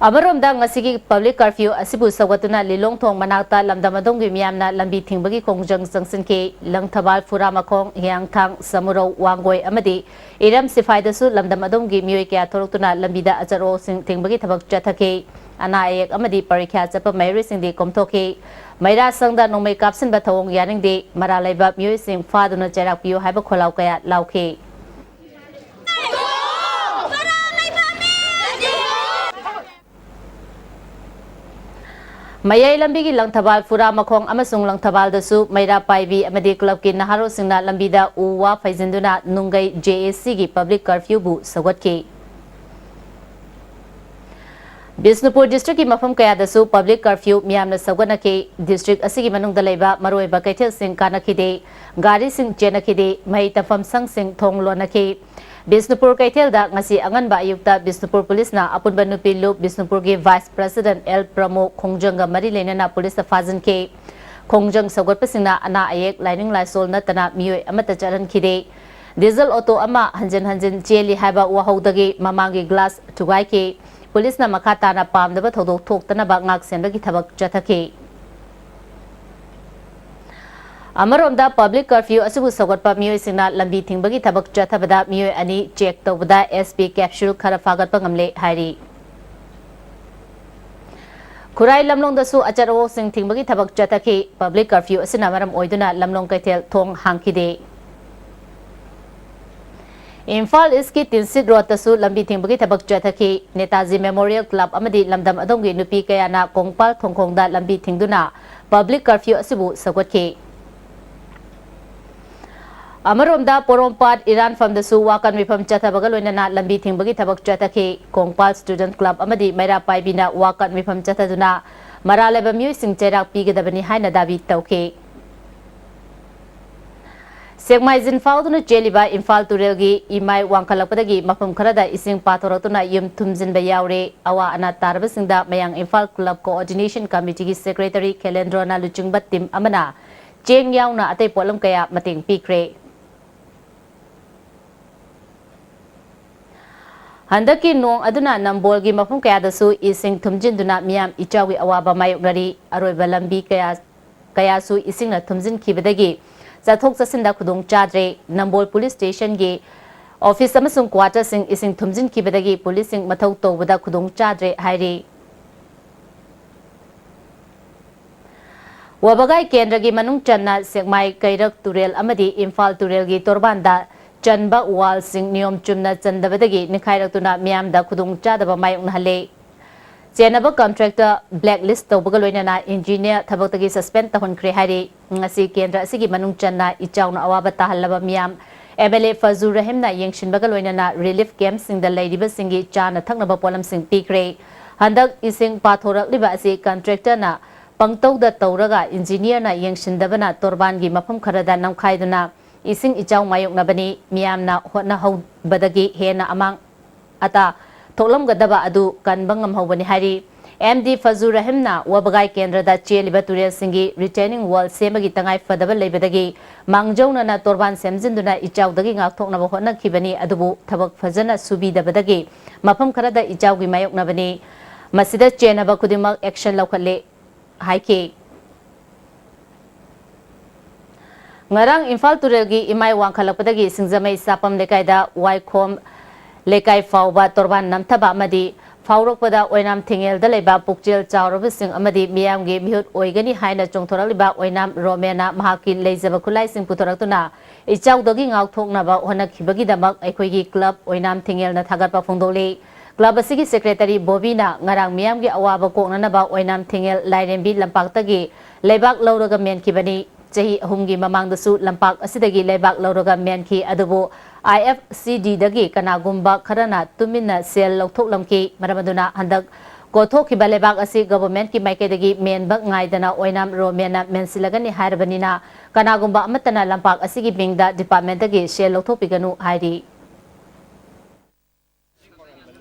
ꯑꯃꯔꯣꯝꯗ, ꯉꯁꯤꯒꯤ ꯄꯕ꯭ꯂꯤꯛ ꯀꯔꯐ꯭ꯌꯨ ꯑꯁꯤꯕꯨ ꯁꯧꯒꯠꯇꯨꯅ ꯂꯤꯂꯣꯡ ꯊꯣꯡ ꯃꯅꯥꯛꯇ ꯂꯝꯗꯝ ꯑꯗꯣꯝꯒꯤ ꯃꯤꯌꯥꯝꯅ ꯂꯝꯕꯤ ꯊꯤꯡꯕꯒꯤ ꯈꯣꯡꯖꯪ ꯆꯪꯁꯤꯟꯈꯤ꯫ ꯂꯪꯊꯕꯥꯜ, ꯐꯨꯔꯥꯃꯈꯣꯡ, ꯍꯤꯌꯥꯡꯊꯥꯡ, ꯁꯃꯨꯔꯧ, ꯋꯥꯡꯒꯣꯏ ꯑꯃꯗꯤ ꯏꯔꯝ ꯁꯤꯐꯥꯏꯗꯁꯨ ꯂꯝꯗꯝ ꯑꯗꯣꯝꯒꯤ ꯃꯤꯑꯣꯏ ꯀꯌꯥ ꯊꯣꯛꯂꯛꯇꯨꯅ ꯂꯝꯕꯤꯗ ꯑꯆꯠ ꯑꯣꯛꯁꯤꯡ ꯊꯤꯡꯕꯒꯤ ꯊꯕꯛ ꯆꯠꯊꯈꯤ꯫ ꯑꯅꯥ ꯑꯌꯦꯛ ꯑꯃꯗꯤ ꯄꯔꯤꯈ꯭ꯌꯥ ꯆꯠꯄ ꯃꯍꯩꯔꯣꯏꯁꯤꯡꯗꯤ ꯀꯣꯝꯊꯣꯛꯈꯤ꯫ ꯃꯩꯔꯥ ꯁꯪꯗ ꯅꯣꯡꯃꯩ ꯀꯥꯞꯁꯤꯟꯕ ꯊꯧꯑꯣꯡ ꯌꯥꯅꯤꯡꯗꯦ, ꯃꯔꯥꯜ ꯂꯩꯕ ꯃꯤꯑꯣꯏꯁꯤꯡ ꯐꯥꯗꯨꯅ ꯆꯩꯔꯥꯛ ꯄꯤꯌꯨ ꯍꯥꯏꯕ ꯈꯣꯜꯂꯥꯎ ꯀꯌꯥ ꯂꯥꯎꯈꯤ꯫ ꯃꯌꯥꯏ ꯂꯝꯕꯤꯒꯤ ꯂꯪꯊꯕꯥꯜ ꯐꯨꯔꯥ ꯃꯈꯣꯡ ꯑꯃꯁꯨꯡ ꯂꯪꯊꯕꯥꯜꯗꯁꯨ ꯃꯩꯔꯥ ꯄꯥꯏꯕꯤ ꯑꯃꯗꯤ ꯀ꯭ꯂꯕꯀꯤ ꯅꯍꯥꯔꯣꯜꯁꯤꯡꯅ ꯂꯝꯕꯤꯗ ꯎ ꯋꯥ ꯐꯩꯖꯤꯟꯗꯨꯅ ꯅꯨꯡꯒꯩ J A Cꯒꯤ ꯄꯕ꯭ꯂꯤꯛ ꯀꯔꯐ꯭ꯌꯨꯕꯨ ꯁꯧꯒꯠꯈꯤ꯫ ꯕꯤꯁꯅꯨꯄꯨꯔ ꯗꯤꯁꯇ꯭ꯔꯤꯛꯀꯤ ꯃꯐꯝ ꯀꯌꯥꯗꯁꯨ ꯄꯕ꯭ꯂꯤꯛ ꯀꯔꯐ꯭ꯌꯨ ꯃꯤꯌꯥꯝꯅ ꯁꯧꯒꯠꯅꯈꯤ꯫ ꯗꯤꯁꯇ꯭ꯔꯤꯛ ꯑꯁꯤꯒꯤ ꯃꯅꯨꯡꯗ ꯂꯩꯕ ꯃꯔꯨꯑꯣꯏꯕ ꯀꯩꯊꯦꯜꯁꯤꯡ ꯀꯥꯟꯅꯈꯤꯗꯦ꯫ ꯒꯥꯔꯤꯁꯤꯡ ꯆꯦꯟꯅꯈꯤꯗꯦ꯫ ꯃꯍꯩ ꯇꯝꯐꯝ ꯁꯪꯁꯤꯡ ꯊꯣꯡ ꯂꯣꯟꯅꯈꯤ꯫ ꯕꯤꯁꯅꯨꯄꯨꯔ ꯀꯩꯊꯦꯜꯗ ꯉꯁꯤ ꯑꯉꯟꯕ ꯑꯌꯨꯛꯇ ꯕꯤꯁꯅꯨꯄꯨꯔ ꯄꯨꯂꯤꯁꯅ ꯑꯄꯨꯟꯕ ꯅꯨꯄꯤ ꯂꯨꯞ ꯕꯤꯁꯅꯨꯄꯨꯔꯒꯤ ꯚꯥꯏꯁ ꯄ꯭ꯔꯦꯁꯤꯗꯦꯟꯠ ꯑꯦꯜ ꯄ꯭ꯔꯃꯣ ꯈꯣꯡꯖꯪꯒ ꯃꯔꯤ ꯂꯩꯅꯅ ꯄꯨꯂꯤꯁꯅ ꯐꯥꯖꯤꯟꯈꯤ꯫ ꯈꯣꯡꯖꯪ ꯁꯧꯒꯠꯄꯁꯤꯡꯅ ꯑꯅꯥ ꯑꯌꯦꯛ, ꯂꯥꯏꯅꯤꯡ ꯂꯥꯏꯁꯣꯜ ꯅꯠꯇꯅ ꯃꯤꯑꯣꯏ ꯑꯃꯠꯇ ꯆꯠꯍꯟꯈꯤꯗꯦ꯫ ꯗꯤꯖꯜ ꯑꯣꯇꯣ ꯑꯃ ꯍꯟꯖꯤꯟ ꯍꯟꯖꯤꯟ ꯆꯦꯜꯂꯤ ꯍꯥꯏꯕ ꯋꯥꯍꯧꯗꯒꯤ ꯃꯃꯥꯡꯒꯤ ꯒ꯭ꯂꯥꯁ ꯊꯨꯒꯥꯏꯈꯤ꯫ ꯄꯨꯂꯤꯁꯅ ꯃꯈꯥ ꯇꯥꯅ ꯄꯥꯝꯗꯕ ꯊꯧꯗꯣꯛ ꯊꯣꯛꯇꯅꯕ ꯉꯥꯛ ꯁꯦꯟꯕꯒꯤ ꯊꯕꯛ ꯆꯠꯊꯈꯤ꯫ ꯑꯃꯔꯣꯝꯗ, ꯄꯕ꯭ꯂꯤꯛ ꯀꯔꯐ꯭ꯌꯨ ꯑꯁꯤꯕꯨ ꯁꯧꯒꯠꯄ ꯃꯤꯑꯣꯏꯁꯤꯡꯅ ꯂꯝꯕꯤ ꯊꯤꯡꯕꯒꯤ ꯊꯕꯛ ꯆꯠꯊꯕꯗ ꯃꯤꯑꯣꯏ ꯑꯅꯤ ꯆꯦꯛ ꯇꯧꯕꯗ S P capsule ꯈꯔ ꯐꯥꯒꯠꯄ ꯉꯝꯂꯦ ꯍꯥꯏꯔꯤ꯫ ꯈꯨꯔꯥꯏ ꯂꯝꯂꯣꯡꯗꯁꯨ ꯑꯆꯠ ꯑꯋꯣꯛꯁꯤꯡ ꯊꯤꯡꯕꯒꯤ ꯊꯕꯛ ꯆꯠꯊꯈꯤ꯫ ꯄꯕ꯭ꯂꯤꯛ ꯀꯔꯐ꯭ꯌꯨ ꯑꯁꯤꯅ ꯃꯔꯝ ꯑꯣꯏꯗꯨꯅ ꯂꯝꯂꯣꯡ ꯀꯩꯊꯦꯜ ꯊꯣꯡ ꯍꯥꯡꯈꯤꯗꯦ꯫ ꯏꯝꯐꯥꯜ ꯏꯁꯀꯤ ꯇꯤꯟꯁꯤꯠ ꯔꯣꯗꯇꯁꯨ ꯂꯝꯕꯤ ꯊꯤꯡꯕꯒꯤ ꯊꯕꯛ ꯆꯠꯊꯈꯤ꯫ ꯅꯦꯇꯥꯖꯤ ꯃꯦꯃꯣꯔꯤꯌꯦꯜ ꯀ꯭ꯂꯕ ꯑꯃꯗꯤ ꯂꯝꯗꯝ ꯑꯗꯣꯝꯒꯤ ꯅꯨꯄꯤ ꯀꯌꯥꯅ ꯀꯣꯡꯄꯥꯜ ꯊꯣꯡꯈꯣꯡꯗ ꯂꯝꯕꯤ ꯊꯤꯡꯗꯨꯅ ꯄꯕ꯭ꯂꯤꯛ ꯀꯔꯐ꯭ꯌꯨ ꯑꯁꯤꯕꯨ ꯁꯧꯒꯠꯈꯤ꯫ ꯑꯃꯔꯣꯝꯗ, ꯄꯣꯔꯣꯝꯄꯥꯠ ꯏꯔꯥꯟꯐꯝꯗꯁꯨ ꯋꯥꯀꯠ ꯃꯤꯐꯝ ꯆꯠꯊꯕꯒ ꯂꯣꯏꯅꯅ ꯂꯝꯕꯤ ꯊꯤꯡꯕꯒꯤ ꯊꯕꯛ ꯆꯠꯊꯈꯤ꯫ ꯀꯣꯡꯄꯥꯜ ꯁ꯭ꯇꯨꯗꯦꯟꯠ ꯀ꯭ꯂꯕ ꯑꯃꯗꯤ ꯃꯩꯔꯥ ꯄꯥꯏꯕꯤꯅ ꯋꯥꯀꯠ ꯃꯤꯐꯝ ꯆꯠꯊꯗꯨꯅ ꯃꯔꯥꯜ ꯂꯩꯕ ꯃꯤꯑꯣꯏꯁꯤꯡ ꯆꯩꯔꯥꯛ ꯄꯤꯒꯗꯕꯅꯤ ꯍꯥꯏꯅ ꯗꯥꯕꯤ ꯇꯧꯈꯤ꯫ ꯁꯦꯛꯃꯥꯏ ꯖꯤꯟ ꯐꯥꯎꯗꯨꯅ ꯆꯦꯜꯂꯤꯕ ꯏꯝꯐꯥꯜ ꯇꯨꯔꯦꯜꯒꯤ ꯏꯃꯥꯏ ꯋꯥꯡꯈꯠꯂꯛꯄꯗꯒꯤ ꯃꯐꯝ ꯈꯔꯗ ꯏꯁꯤꯡ ꯄꯥꯊꯣꯔꯛꯇꯨꯅ ꯌꯨꯝ ꯊꯨꯝꯖꯤꯟꯕ ꯌꯥꯎꯔꯦ꯫ ꯑꯋꯥ ꯑꯅꯥ ꯇꯥꯔꯕꯁꯤꯡꯗ ꯃꯌꯥꯡ ꯏꯝꯐꯥꯜ ꯀ꯭ꯂꯕ ꯀꯣꯑꯣꯔꯗꯤꯅꯦꯁꯟ ꯀꯃꯤꯇꯤꯒꯤ ꯁꯦꯀ꯭ꯔꯦꯇꯔꯤ ꯈꯦꯂꯦꯟꯗ꯭ꯔꯣꯅ ꯂꯨꯆꯤꯡꯕ ꯇꯤꯝ ꯑꯃꯅ ꯆꯦꯡ ꯌꯥꯎꯅ ꯑꯇꯩ ꯄꯣꯠꯂꯝ ꯀꯌꯥ ꯃꯇꯦꯡ ꯄꯤꯈ꯭ꯔꯦ꯫ ꯍꯟꯗꯛꯀꯤ ꯅꯣꯡ ꯑꯗꯨꯅ ꯅꯝꯕꯣꯜꯒꯤ ꯃꯐꯝ ꯀꯌꯥꯗꯁꯨ ꯏꯁꯤꯡ ꯊꯨꯝꯖꯤꯟꯗꯨꯅ ꯃꯤꯌꯥꯝ ꯏꯆꯥꯎꯒꯤ ꯑꯋꯥꯕ ꯃꯥꯌꯣꯛꯅꯔꯤ꯫ ꯑꯔꯣꯏꯕ ꯂꯝꯕꯤ ꯀꯌꯥ, ꯀꯌꯥꯁꯨ ꯏꯁꯤꯡꯅ ꯊꯨꯝꯖꯤꯟꯈꯤꯕꯗꯒꯤ ꯆꯠꯊꯣꯛ ꯆꯠꯁꯤꯟꯗ ꯈꯨꯗꯣꯡ ꯆꯥꯗ꯭ꯔꯦ꯫ ꯅꯝꯕꯣꯜ ꯄꯨꯂꯤꯁ ꯁ꯭ꯇꯦꯁꯟꯒꯤ ꯑꯣꯐꯤꯁ ꯑꯃꯁꯨꯡ ꯀ꯭ꯋꯥꯇꯔꯁꯤꯡ ꯏꯁꯤꯡ ꯊꯨꯝꯖꯤꯟꯈꯤꯕꯗꯒꯤ ꯄꯨꯂꯤꯁꯁꯤꯡ ꯃꯊꯧ ꯇꯧꯕꯗ ꯈꯨꯗꯣꯡ ꯆꯥꯗ꯭ꯔꯦ ꯍꯥꯏꯔꯤ꯫ ꯋꯥꯕꯒꯥꯏ ꯀꯦꯟꯗ꯭ꯔꯒꯤ ꯃꯅꯨꯡ ꯆꯟꯅ ꯁꯦꯛꯃꯥꯏ ꯀꯩꯔꯛ ꯇꯨꯔꯦꯜ ꯑꯃꯗꯤ ꯏꯝꯐꯥꯜ ꯇꯨꯔꯦꯜꯒꯤ ꯇꯣꯔꯕꯥꯟꯗ ꯆꯟꯕ ꯋꯥꯜꯁꯤꯡ ꯅꯤꯌꯣꯝ ꯆꯨꯝꯅ ꯆꯟꯗꯕꯗꯒꯤ ꯅꯤꯡꯈꯥꯏꯔꯛꯇꯨꯅ ꯃꯤꯌꯥꯝꯗ ꯈꯨꯗꯣꯡꯆꯥꯗꯕ ꯃꯥꯌꯣꯛꯅꯍꯜꯂꯦ꯫ ꯆꯦꯟꯅꯕ ꯀꯟꯇ꯭ꯔꯦꯛꯇ ꯕ꯭ꯂꯦꯛ ꯂꯤꯁ ꯇꯧꯕꯒ ꯂꯣꯏꯅꯅ ꯏꯟꯖꯤꯅꯤꯌꯔ ꯊꯕꯛꯇꯒꯤ ꯁꯁꯄꯦꯟ ꯇꯧꯍꯟꯈ꯭ꯔꯦ ꯍꯥꯏꯔꯤ꯫ ꯉꯁꯤ ꯀꯦꯟꯗ꯭ꯔ ꯑꯁꯤꯒꯤ ꯃꯅꯨꯡ ꯆꯟꯅ ꯏꯆꯥꯎꯅ ꯑꯋꯥꯕ ꯇꯥꯍꯜꯂꯕ ꯃꯤꯌꯥꯝ ꯑꯦꯝ ꯑꯦꯜ ꯑꯦ ꯐꯖꯨ ꯔꯍꯤꯝꯅ ꯌꯦꯡꯁꯤꯟꯕꯒ ꯂꯣꯏꯅꯅ ꯔꯤꯂꯤꯐ ꯀꯦꯝꯞꯁꯤꯡꯗ ꯂꯩꯔꯤꯕꯁꯤꯡꯒꯤ ꯆꯥꯅ ꯊꯛꯅꯕ ꯄꯣꯠꯂꯝꯁꯤꯡ ꯄꯤꯈ꯭ꯔꯦ꯫ ꯍꯟꯗꯛ ꯏꯁꯤꯡ ꯄꯥꯊꯣꯔꯛꯂꯤꯕ ꯑꯁꯤ ꯀꯟꯇ꯭ꯔꯦꯛꯇꯔꯅ ꯄꯪꯇꯧꯗ ꯇꯧꯔꯒ ꯏꯟꯖꯤꯅꯤꯌꯔꯅ ꯌꯦꯡꯁꯤꯟꯗꯕꯅ ꯇꯣꯔꯕꯥꯟꯒꯤ ꯃꯐꯝ ꯈꯔꯗ ꯅꯝꯈꯥꯏꯗꯨꯅ ꯏꯁꯤꯡ ꯏꯆꯥꯎ ꯃꯥꯌꯣꯛꯅꯕꯅꯤ꯫ ꯃꯤꯌꯥꯝꯅ ꯍꯣꯠꯅꯍꯧꯕꯗꯒꯤ ꯍꯦꯟꯅ ꯑꯃꯥꯡ ꯑꯇꯥ ꯊꯣꯛꯂꯝꯒꯗꯕ ꯑꯗꯨ ꯀꯟꯕ ꯉꯝꯍꯧꯕꯅꯤ ꯍꯥꯏꯔꯤ꯫ ꯑꯦꯝ ꯗꯤ ꯐꯖꯨ ꯔꯍꯤꯝꯅ ꯋꯥꯕꯒꯥꯏ ꯀꯦꯟꯗ꯭ꯔꯗ ꯆꯦꯜꯂꯤꯕ ꯇꯨꯔꯦꯜꯁꯤꯡꯒꯤ ꯔꯤꯇꯦꯅꯤꯡ ꯋꯥꯜ ꯁꯦꯝꯕꯒꯤ ꯇꯉꯥꯏ ꯐꯗꯕ ꯂꯩꯕꯗꯒꯤ ꯃꯥꯡꯖꯧꯅꯅ ꯇꯣꯔꯕꯥꯟ ꯁꯦꯝꯖꯤꯟꯗꯨꯅ ꯏꯆꯥꯎꯗꯒꯤ ꯉꯥꯛꯊꯣꯛꯅꯕ ꯍꯣꯠꯅꯈꯤꯕꯅꯤ, ꯑꯗꯨꯕꯨ ꯊꯕꯛ ꯐꯖꯅ ꯁꯨꯕꯤꯗꯕꯗꯒꯤ ꯃꯐꯝ ꯈꯔꯗ ꯏꯆꯥꯎꯒꯤ ꯃꯥꯌꯣꯛꯅꯕꯅꯤ꯫ ꯃꯁꯤꯗ ꯆꯦꯟꯅꯕ ꯈꯨꯗꯤꯡꯃꯛ ꯑꯦꯛꯁꯟ ꯂꯧꯈꯠꯂꯦ ꯍꯥꯏꯈꯤ꯫ ꯉꯔꯥꯡ ꯏꯝꯐꯥꯜ ꯇꯨꯔꯦꯜꯒꯤ ꯏꯃꯥꯏ ꯋꯥꯡꯈꯠꯂꯛꯄꯗꯒꯤ ꯁꯤꯡꯖꯃꯩ ꯁꯥꯄꯝ ꯂꯩꯀꯥꯏꯗ ꯋꯥꯏꯈꯣꯝ ꯂꯩꯀꯥꯏ ꯐꯥꯎꯕ ꯇꯣꯔꯕꯥꯟ ꯅꯝꯊꯕ ꯑꯃꯗꯤ ꯐꯥꯎꯔꯛꯄꯗ ꯑꯣꯏꯅꯥꯝ ꯊꯤꯡꯉꯦꯜꯗ ꯂꯩꯕ ꯄꯨꯛꯆꯦꯜ ꯆꯥꯎꯔꯕꯁꯤꯡ ꯑꯃꯗꯤ ꯃꯤꯌꯥꯝꯒꯤ ꯃꯤꯍꯨꯠ ꯑꯣꯏꯒꯅꯤ ꯍꯥꯏꯅ ꯆꯣꯡꯊꯣꯔꯛꯂꯤꯕ ꯑꯣꯏꯅꯥꯝ ꯔꯣꯃꯦꯅ ꯃꯍꯥꯛꯀꯤ ꯂꯩꯖꯕ ꯈꯨꯠꯂꯥꯏꯁꯤꯡ ꯄꯨꯊꯣꯔꯛꯇꯨꯅ ꯏꯆꯥꯎꯗꯒꯤ ꯉꯥꯛꯊꯣꯛꯅꯕ ꯍꯣꯠꯅꯈꯤꯕꯒꯤꯗꯃꯛ ꯑꯩꯈꯣꯏꯒꯤ ꯀ꯭ꯂꯕ ꯑꯣꯏꯅꯥꯝ ꯊꯤꯡꯉꯦꯜꯅ ꯊꯥꯒꯠꯄ ꯐꯣꯡꯗꯣꯛꯂꯤ꯫ ꯀ꯭ꯂꯕ ꯑꯁꯤꯒꯤ ꯁꯦꯀ꯭ꯔꯦꯇꯔꯤ ꯕꯣꯕꯤꯅ ꯉꯔꯥꯡ ꯃꯤꯌꯥꯝꯒꯤ ꯑꯋꯥꯕ ꯀꯣꯛꯅꯅꯕ ꯑꯣꯏꯅꯥꯝ ꯊꯤꯡꯉꯦꯜ ꯂꯥꯏꯔꯦꯝꯕꯤ ꯂꯝꯄꯥꯛꯇꯒꯤ ꯂꯩꯕꯥꯛ ꯂꯧꯔꯒ ꯃꯦꯟꯈꯤꯕꯅꯤ꯫ ꯆꯍꯤ ꯑꯍꯨꯝꯒꯤ ꯃꯃꯥꯡꯗꯁꯨ ꯂꯝꯄꯥꯛ ꯑꯁꯤꯗꯒꯤ ꯂꯩꯕꯥꯛ ꯂꯧꯔꯒ ꯃꯦꯟꯈꯤ, ꯑꯗꯨꯕꯨ ꯑꯥꯏ ꯑꯦꯐ ꯁꯤ ꯗꯤꯗꯒꯤ ꯀꯅꯥꯒꯨꯝꯕ ꯈꯔꯅ ꯇꯨꯃꯤꯟꯅ ꯁꯦꯜ ꯂꯧꯊꯣꯛꯂꯝꯈꯤ꯫ ꯃꯔꯝ ꯑꯗꯨꯅ ꯍꯟꯗꯛ ꯀꯣꯊꯣꯛꯈꯤꯕ ꯂꯩꯕꯥꯛ ꯑꯁꯤ ꯒꯚꯔꯟꯃꯦꯟꯠꯀꯤ ꯃꯥꯏꯀꯩꯗꯒꯤ ꯃꯦꯟꯕ ꯉꯥꯏꯗꯅ ꯑꯣꯏꯅꯥꯝ ꯔꯣꯃꯦꯟꯅ ꯃꯦꯟꯁꯤꯜꯂꯒꯅꯤ ꯍꯥꯏꯔꯕꯅꯤꯅ ꯀꯅꯥꯒꯨꯝꯕ ꯑꯃꯠꯇꯅ ꯂꯝꯄꯥꯛ ꯑꯁꯤꯒꯤ ꯃꯤꯡꯗ ꯗꯤꯄꯥꯔꯠꯃꯦꯟꯠꯇꯒꯤ ꯁꯦꯜ ꯂꯧꯊꯣꯛꯄꯤꯒꯅꯨ ꯍꯥꯏꯔꯤ꯫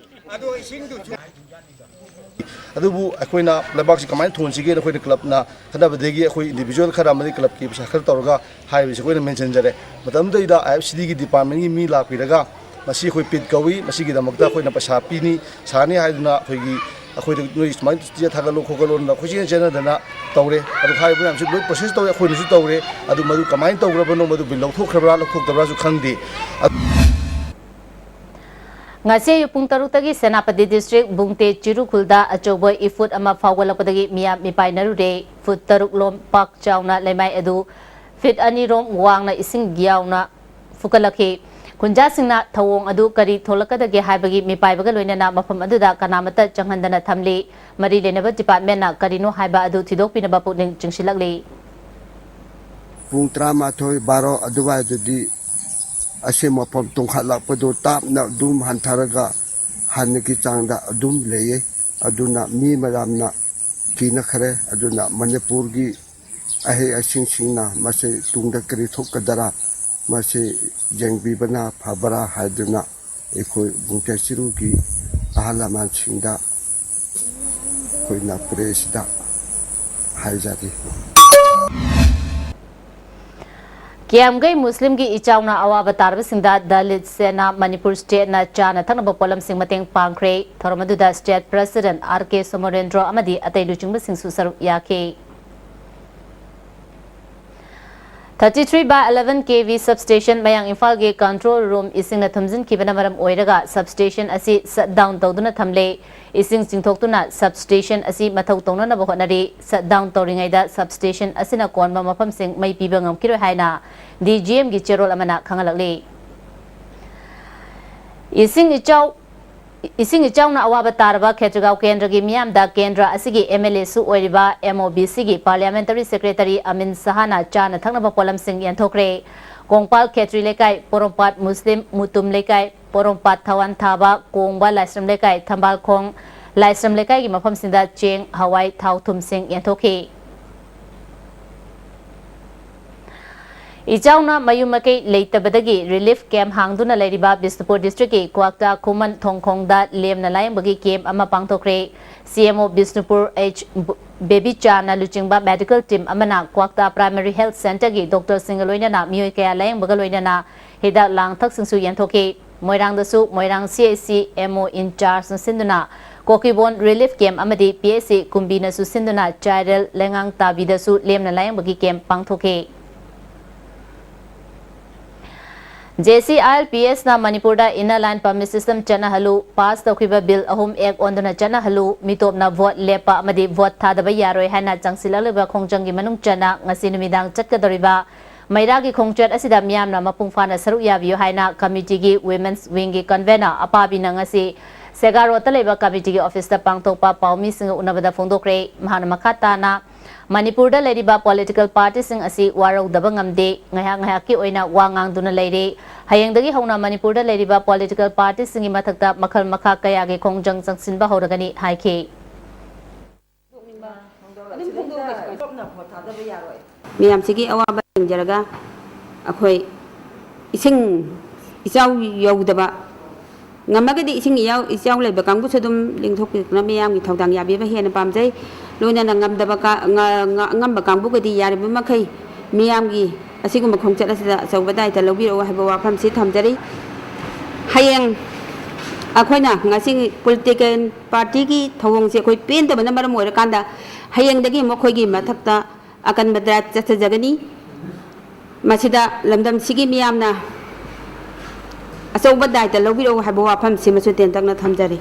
ꯑꯗꯨꯕꯨ ꯑꯩꯈꯣꯏꯅ ꯂꯩꯕꯥꯛꯁꯤ ꯀꯃꯥꯏꯅ ꯊꯣꯟꯁꯤꯒꯦꯅ ꯑꯩꯈꯣꯏꯅ ꯀ꯭ꯂꯕꯅ ꯈꯟꯅꯕꯗꯒꯤ ꯑꯩꯈꯣꯏ ꯏꯟꯗꯤꯚꯤꯖꯨꯋꯦꯜ ꯈꯔ ꯑꯃꯗꯤ ꯀ꯭ꯂꯕꯀꯤ ꯄꯩꯁꯥ ꯈꯔ ꯇꯧꯔꯒ ꯍꯥꯏꯔꯤꯕꯁꯤ ꯑꯩꯈꯣꯏꯅ ꯃꯦꯟꯁꯤꯟꯖꯔꯦ꯫ ꯃꯇꯝꯗꯨꯗꯩꯗ ꯑꯥꯏ ꯑꯦꯐ ꯁꯤ ꯗꯤꯒꯤ ꯗꯤꯄꯥꯔꯠꯃꯦꯟꯒꯤ ꯃꯤ ꯂꯥꯛꯄꯤꯔꯒ ꯃꯁꯤ ꯑꯩꯈꯣꯏ ꯄꯤꯠ ꯀꯧꯏ, ꯃꯁꯤꯒꯤꯗꯃꯛꯇ ꯑꯩꯈꯣꯏꯅ ꯄꯩꯁꯥ ꯄꯤꯅꯤ, ꯁꯥꯅꯤ ꯍꯥꯏꯗꯨꯅ ꯑꯩꯈꯣꯏꯒꯤ, ꯑꯩꯈꯣꯏꯗ ꯅꯣꯏ ꯁꯨꯃꯥꯏꯅ ꯆꯦ ꯊꯥꯒꯠꯂꯣ ꯈꯣꯠꯀꯠꯂꯣꯅ ꯑꯩꯈꯣꯏ ꯆꯦꯟ ꯆꯦꯟꯅꯗꯅ ꯇꯧꯔꯦ꯫ ꯑꯗꯨ ꯍꯥꯏꯔꯤꯕ ꯃꯌꯥꯝꯁꯤ ꯂꯣꯏ ꯄ꯭ꯔꯣꯁꯦꯁ ꯇꯧꯔꯦ, ꯑꯩꯈꯣꯏꯅꯁꯨ ꯇꯧꯔꯦ꯫ ꯑꯗꯨ ꯃꯗꯨ ꯀꯃꯥꯏꯅ ꯇꯧꯈ꯭ꯔꯕꯅꯣ, ꯃꯗꯨ ꯕꯤꯜ ꯂꯧꯊꯣꯛꯈ꯭ꯔꯕ꯭ꯔꯥ ꯂꯧꯊꯣꯛꯇꯕ꯭ꯔꯥꯁꯨ ꯈꯪꯗꯦ꯫ ꯑꯗꯨ ꯉꯁꯤ ꯑꯌꯨꯛ ꯄꯨꯡ ꯇꯔꯨꯛꯇꯒꯤ ꯁꯦꯅꯥꯄꯇꯤ ꯗꯤꯁꯇ꯭ꯔꯤꯛ ꯕꯨꯡꯇꯦ ꯆꯤꯔꯨꯈꯨꯜꯗ ꯑꯆꯧꯕ ꯏꯐꯨꯠ ꯑꯃ ꯐꯥꯎꯒꯠꯂꯛꯄꯗꯒꯤ ꯃꯤꯌꯥꯝ ꯃꯤꯄꯥꯏꯅꯔꯨꯔꯦ꯫ ꯐꯨꯠ ꯇꯔꯨꯛ ꯂꯣꯝ ꯄꯥꯛ ꯆꯥꯎꯅ ꯂꯩꯃꯥꯏ ꯑꯗꯨ ꯐꯤꯠ ꯑꯅꯤ ꯔꯣꯝ ꯋꯥꯡꯅ ꯏꯁꯤꯡ ꯌꯥꯎꯅ ꯐꯨꯒꯠꯂꯛꯈꯤ꯫ ꯒꯨꯟꯖꯥꯁꯤꯡꯅ ꯊꯧꯑꯣꯡ ꯑꯗꯨ ꯀꯔꯤ ꯊꯣꯛꯂꯛꯀꯗꯒꯦ ꯍꯥꯏꯕꯒꯤ ꯃꯤꯄꯥꯏꯕꯒ ꯂꯣꯏꯅꯅ ꯃꯐꯝ ꯑꯗꯨꯗ ꯀꯅꯥꯃꯠꯇ ꯆꯪꯍꯟꯗꯅ ꯊꯝꯂꯤ꯫ ꯃꯔꯤ ꯂꯩꯅꯕ ꯗꯤꯄꯥꯔꯠꯃꯦꯟꯅ ꯀꯔꯤꯅꯣ ꯍꯥꯏꯕ ꯑꯗꯨ ꯊꯤꯗꯣꯛꯄꯤꯅꯕ ꯄꯨꯛꯅꯤꯡ ꯆꯤꯡꯁꯤꯜꯂꯛꯂꯤ꯫ ꯄꯨꯡ ꯇꯔꯥꯃꯥꯊꯣꯏ ꯕꯥꯔꯣ ꯑꯗꯨꯋꯥꯏꯗꯗꯤ ꯑꯁꯤ ꯃꯐꯝ ꯇꯨꯡꯈꯠꯂꯛꯄꯗꯨ ꯇꯥꯞꯅ ꯑꯗꯨꯝ ꯍꯟꯊꯔꯒ ꯍꯥꯟꯅꯒꯤ ꯆꯥꯡꯗ ꯑꯗꯨꯝ ꯂꯩꯌꯦ꯫ ꯑꯗꯨꯅ ꯃꯤ ꯃꯌꯥꯝꯅ ꯀꯤꯅꯈ꯭ꯔꯦ꯫ ꯑꯗꯨꯅ ꯃꯅꯤꯄꯨꯔꯒꯤ ꯑꯍꯩ ꯑꯁꯤꯡꯁꯤꯡꯅ ꯃꯁꯤ ꯇꯨꯡꯗ ꯀꯔꯤ ꯊꯣꯛꯀꯗꯔꯥ, ꯃꯁꯤ ꯌꯦꯡꯕꯤꯕꯅ ꯐꯕ꯭ꯔꯥ ꯍꯥꯏꯗꯨꯅ ꯑꯩꯈꯣꯏ ꯕꯨꯡꯇꯦ ꯆꯤꯔꯨꯒꯤ ꯑꯍꯜ ꯂꯃꯟꯁꯤꯡꯗ ꯑꯩꯈꯣꯏꯅ ꯄ꯭ꯔꯦꯁꯇ ꯍꯥꯏꯖꯔꯤ꯫ ꯀꯤꯌꯥꯝꯒꯩ ꯃꯨꯁꯂꯤꯝꯒꯤ ꯏꯆꯥꯎꯅ ꯑꯋꯥꯕ ꯇꯥꯔꯕꯁꯤꯡꯗ ꯗꯂꯤꯠ ꯁꯦꯅꯥ ꯃꯅꯤꯄꯨꯔ ꯁ꯭ꯇꯦꯠꯅ ꯆꯥꯅ ꯊꯛꯅꯕ ꯄꯣꯠꯂꯝꯁꯤꯡ ꯃꯇꯦꯡ ꯄꯥꯡꯈ꯭ꯔꯦ꯫ ꯊꯧꯔꯝ ꯑꯗꯨꯗ ꯁ꯭ꯇꯦꯠ ꯄ꯭ꯔꯦꯁꯤꯗꯦꯟꯠ ꯑꯥꯔ ꯀꯦ ꯁꯣꯃꯣꯔꯦꯟꯗ꯭ꯔꯣ ꯑꯃꯗꯤ ꯑꯇꯩ ꯂꯨꯆꯤꯡꯕꯁꯤꯡꯁꯨ ꯁꯔꯨꯛ ꯌꯥꯈꯤ꯫ Thirty three by eleven K V substation ꯃꯌꯥꯡ ꯏꯝꯐꯥꯜꯒꯤ control room ꯏꯁꯤꯡꯅ ꯊꯨꯝꯖꯤꯟꯈꯤꯕꯅ ꯃꯔꯝ ꯑꯣꯏꯔꯒ substation ꯑꯁꯤ shut down ꯇꯧꯗꯨꯅ ꯊꯝꯂꯦ꯫ ꯏꯁꯤꯡ ꯆꯤꯡꯊꯣꯛꯇꯨꯅ substation ꯑꯁꯤ ꯃꯊꯧ ꯇꯧꯅꯅꯕ ꯍꯣꯠꯅꯔꯤ꯫ Shut down ꯇꯧꯔꯤꯉꯩꯗ substation ꯑꯁꯤꯅ ꯀꯣꯟꯕ ꯃꯐꯝꯁꯤꯡ ꯃꯩ ꯄꯤꯕ ꯉꯝꯈꯤꯔꯣꯏ ꯍꯥꯏꯅ D G M ꯒꯤ ꯆꯦꯔꯣꯜ ꯑꯃꯅ ꯈꯪꯍꯜꯂꯛꯂꯤ꯫ ꯏꯁꯤꯡ ꯏꯆꯥꯎ ꯏꯁꯤꯡ ꯏꯆꯥꯎꯅ ꯑꯋꯥꯕ ꯇꯥꯔꯕ ꯈꯦꯇ꯭ꯔꯤꯒꯥꯎ ꯀꯦꯟꯗ꯭ꯔꯒꯤ ꯃꯤꯌꯥꯝꯗ ꯀꯦꯟꯗ꯭ꯔ ꯑꯁꯤꯒꯤ M L A ꯁꯨ ꯑꯣꯏꯔꯤꯕ M O B C ꯒꯤ parliamentary secretary ꯑꯃꯤꯟ ꯁꯍꯥꯅ ꯆꯥꯅ ꯊꯛꯅꯕ ꯄꯣꯠꯂꯝꯁꯤꯡ ꯌꯦꯟꯊꯣꯛꯈ꯭ꯔꯦ꯫ ꯀꯣꯡꯄꯥꯜ ꯈꯦꯇ꯭ꯔꯤ ꯂꯩꯀꯥꯏ, ꯄꯣꯔꯣꯝꯄꯥꯠ ꯃꯨꯁꯂꯤꯝ ꯃꯨꯇꯨꯝ ꯂꯩꯀꯥꯏ, ꯄꯣꯔꯣꯝꯄꯥꯠ ꯊꯋꯥꯟ ꯊꯥꯕ, ꯀꯣꯡꯕ ꯂꯥꯏꯁ꯭ꯔꯝ ꯂꯩꯀꯥꯏ, ꯊꯝꯕꯥꯜꯈꯣꯡ ꯂꯥꯏꯁ꯭ꯔꯝ ꯂꯩꯀꯥꯏꯒꯤ ꯃꯐꯝꯁꯤꯡꯗ ꯆꯦꯡ, ꯍꯋꯥꯏ, ꯊꯥꯎ, ꯊꯨꯝꯁꯤꯡ ꯌꯦꯟꯊꯣꯛꯈꯤ꯫ ꯏꯆꯥꯎꯅ ꯃꯌꯨꯝ ꯃꯀꯩ ꯂꯩꯇꯕꯗꯒꯤ relief camp ꯍꯥꯡꯗꯨꯅ ꯂꯩꯔꯤꯕ ꯕꯤꯁꯅꯨꯄꯨꯔ district ꯀꯤ ꯀ꯭ꯋꯥꯛꯇꯥ ꯈꯨꯃꯟ ꯊꯣꯡꯈꯣꯡꯗ ꯂꯦꯝꯅ ꯂꯥꯌꯦꯡꯕꯒꯤ camp ꯑꯃ ꯄꯥꯡꯊꯣꯛꯈ꯭ꯔꯦ꯫ C M O Bishnupur H ꯕꯦꯕꯤꯆꯥꯟꯅ ꯂꯨꯆꯤꯡꯕ medical team ꯑꯃꯅ ꯀ꯭ꯋꯥꯛꯇꯥ primary health centre ꯒꯤ doctor ꯁꯤꯡꯒ ꯂꯣꯏꯅꯅ ꯃꯤꯑꯣꯏ ꯀꯌꯥ ꯂꯥꯌꯦꯡꯕꯒ ꯂꯣꯏꯅꯅ ꯍꯤꯗꯥꯛ ꯂꯥꯡꯊꯛꯁꯤꯡꯁꯨ ꯌꯦꯟꯊꯣꯛꯈꯤ꯫ ꯃꯣꯏꯔꯥꯡꯗꯁꯨ ꯃꯣꯏꯔꯥꯡ C H C M O in charge ꯅ ꯁꯤꯟꯗꯨꯅ ꯀꯣꯀꯤꯕꯣꯟ relief camp ꯑꯃꯗꯤ P H C ꯀꯨꯝꯕꯤꯅꯁꯨ ꯁꯤꯟꯗꯨꯅ ꯆꯥꯏꯔꯦꯜ ꯂꯩꯉꯥꯡ ꯇꯥꯕꯤꯗꯁꯨ ꯂꯦꯝꯅ ꯂꯥꯌꯦꯡꯕꯒꯤ camp ꯄꯥꯡꯊꯣꯛꯈꯤ꯫ J C I L P S ꯅ ꯃꯅꯤꯄꯨꯔꯗ Inner Line Permit System ꯆꯠꯅꯍꯜꯂꯨ, pass ꯇꯧꯈꯤꯕ bill ꯑꯍꯨꯝ act ꯑꯣꯟꯗꯨꯅ ꯆꯠꯅꯍꯜꯂꯨ, ꯃꯤꯇꯣꯞꯅ vote ꯂꯦꯞꯄ ꯑꯃꯗꯤ vote ꯊꯥꯗꯕ ꯌꯥꯔꯣꯏ ꯍꯥꯏꯅ ꯆꯪꯁꯤꯜꯂꯛꯂꯤꯕ ꯈꯣꯡꯖꯪꯒꯤ ꯃꯅꯨꯡ ꯆꯟꯅ ꯉꯁꯤ ꯅꯨꯃꯤꯗꯥꯡ ꯆꯠꯀꯗꯧꯔꯤꯕ ꯃꯩꯔꯥꯒꯤ ꯈꯣꯡꯆꯠ ꯑꯁꯤꯗ ꯃꯤꯌꯥꯝꯅ ꯃꯄꯨꯡ ꯐꯥꯅ ꯁꯔꯨꯛ ꯌꯥꯕꯤꯌꯨ ꯍꯥꯏꯅ ꯀꯃꯤꯇꯤꯒꯤ Women's Wingꯒꯤ convener ꯑꯄꯥꯕꯤꯅ ꯉꯁꯤ ꯁꯦꯒꯥ ꯔꯣꯗꯇ ꯂꯩꯕ ꯀꯃꯤꯇꯤꯒꯤ officeꯇ ꯄꯥꯡꯊꯣꯛꯄ ꯄꯥꯎꯃꯤꯁꯤꯡꯒ ꯎꯅꯕꯗ ꯐꯣꯡꯗꯣꯛꯈ꯭ꯔꯦ꯫ ꯃꯍꯥꯛꯅ ꯃꯈꯥ ꯇꯥꯅ, ꯃꯅꯤꯄꯨꯔꯗ ꯂꯩꯔꯤꯕ political partyꯁꯤꯡ ꯑꯁꯤ ꯋꯥꯔꯧꯗꯕ ꯉꯝꯗꯦ, ꯉꯥꯏꯍꯥꯛ ꯉꯥꯏꯍꯥꯛꯀꯤ ꯑꯣꯏꯅ ꯋꯥ ꯉꯥꯡꯗꯨꯅ ꯂꯩꯔꯦ꯫ ꯍꯌꯦꯡꯗꯒꯤ ꯍꯧꯅ ꯃꯅꯤꯄꯨꯔꯗ ꯂꯩꯔꯤꯕ political partyꯁꯤꯡꯒꯤ ꯃꯊꯛꯇ ꯃꯈꯜ ꯃꯈꯥ ꯀꯌꯥꯒꯤ ꯈꯣꯡꯖꯪ ꯆꯪꯁꯤꯟꯕ ꯍꯧꯔꯒꯅꯤ ꯍꯥꯏꯈꯤ꯫ ꯃꯌꯥꯝꯁꯤꯒꯤ ꯑꯋꯥꯕ ꯌꯦꯡꯖꯔꯒ ꯑꯩꯈꯣꯏ ꯏꯁꯤꯡ ꯏꯆꯥꯎ ꯌꯧꯗꯕ, ꯉꯝꯃꯒꯗꯤ ꯏꯁꯤꯡ ꯏꯌꯥꯎ ꯏꯆꯥꯎ ꯂꯩꯕ ꯀꯥꯡꯕꯨꯁꯨ ꯑꯗꯨꯝ ꯂꯦꯡꯊꯣꯛꯄꯤꯗꯨꯅ ꯃꯤꯌꯥꯝꯒꯤ ꯊꯧꯗꯥꯡ ꯌꯥꯕꯤꯕ ꯍꯦꯟꯅ ꯄꯥꯝꯖꯩ꯫ ꯂꯣꯏꯅꯅ ꯉꯝꯗꯕ ꯀꯥ- ꯉ- ꯉ- ꯑꯉꯝꯕ ꯀꯥꯡꯕꯨꯒꯗꯤ ꯌꯥꯔꯤꯕ ꯃꯈꯩ ꯃꯤꯌꯥꯝꯒꯤ ꯑꯁꯤꯒꯨꯝꯕ ꯈꯣꯡꯆꯠ ꯑꯁꯤꯗ ꯑꯆꯧꯕ ꯗꯥꯏꯇ ꯂꯧꯕꯤꯔꯛꯎ ꯍꯥꯏꯕ ꯋꯥꯐꯝꯁꯤ ꯊꯝꯖꯔꯤ꯫ ꯍꯌꯦꯡ ꯑꯩꯈꯣꯏꯅ ꯉꯁꯤ political partyꯒꯤ ꯊꯧꯑꯣꯡꯁꯦ ꯑꯩꯈꯣꯏ ꯄꯦꯟꯗꯕꯅ ꯃꯔꯝ ꯑꯣꯏꯔꯀꯥꯟꯗ ꯍꯌꯦꯡꯗꯒꯤ ꯑꯃꯨꯛ ꯑꯩꯈꯣꯏꯒꯤ ꯃꯊꯛꯇ ꯑꯀꯟꯕ drive ꯆꯠꯊꯖꯒꯅꯤ꯫ ꯃꯁꯤꯗ ꯂꯝꯗꯝꯁꯤꯒꯤ ꯃꯤꯌꯥꯝꯅ ꯑꯆꯧꯕ ꯗꯥꯏꯇ ꯂꯧꯕꯤꯔꯛꯎ ꯍꯥꯏꯕ ꯋꯥꯐꯝꯁꯤꯃꯁꯨ ꯇꯦꯟꯇꯛꯅ ꯊꯝꯖꯔꯤ꯫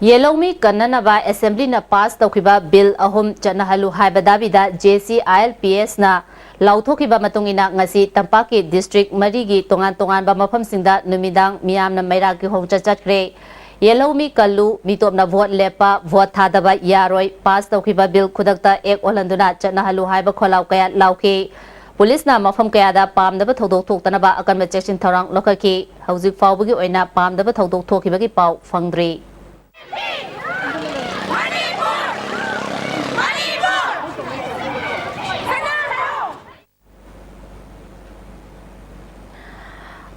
ꯌꯦꯜꯍꯧꯃꯤ ꯀꯟꯅꯅꯕ Assemblyꯅ pass ꯇꯧꯈꯤꯕ bill ꯑꯍꯨꯝ ꯆꯠꯅꯍꯜꯂꯨ ꯍꯥꯏꯕ ꯗꯥꯕꯤꯗ JCILPSꯅ ꯂꯥꯎꯊꯣꯛꯈꯤꯕ ꯃꯇꯨꯡ ꯏꯟꯅ ꯉꯁꯤ ꯇꯝꯄꯥꯛꯀꯤ district ꯃꯔꯤꯒꯤ ꯇꯣꯉꯥꯟ ꯇꯣꯉꯥꯟꯕ ꯃꯐꯝꯁꯤꯡꯗ ꯅꯨꯃꯤꯗꯥꯡ ꯃꯤꯌꯥꯝꯅ ꯃꯩꯔꯥ ꯀꯤꯍꯣꯡ ꯆꯠ ꯆꯠꯈ꯭ꯔꯦ꯫ ꯌꯦꯜꯍꯧꯃꯤ ꯀꯜꯂꯨ, ꯃꯤꯇꯣꯞꯅ vote ꯂꯦꯞꯄ, vote ꯊꯥꯗꯕ ꯌꯥꯔꯣꯏ, pass ꯇꯧꯈꯤꯕ bill ꯈꯨꯗꯛꯇ act ꯑꯣꯜꯍꯟꯗꯨꯅ ꯆꯠꯅꯍꯜꯂꯨ ꯍꯥꯏꯕ ꯈꯣꯜꯂꯥꯎ ꯀꯌꯥ ꯂꯥꯎꯈꯤ꯫ ꯄꯨꯂꯤꯁꯅ ꯃꯐꯝ ꯀꯌꯥꯗ ꯄꯥꯝꯗꯕ ꯊꯧꯗꯣꯛ ꯊꯣꯛꯇꯅꯕ ꯑꯀꯟꯕ ꯆꯦꯛꯁꯤꯟ ꯊꯧꯔꯥꯡ ꯂꯧꯈꯠꯈꯤ꯫ ꯍꯧꯖꯤꯛ ꯐꯥꯎꯕꯒꯤ ꯑꯣꯏꯅ ꯄꯥꯝꯗꯕ ꯊꯧꯗꯣꯛ ꯊꯣꯛꯈꯤꯕꯒꯤ ꯄꯥꯎ ꯐꯪꯗ꯭ꯔꯤ꯫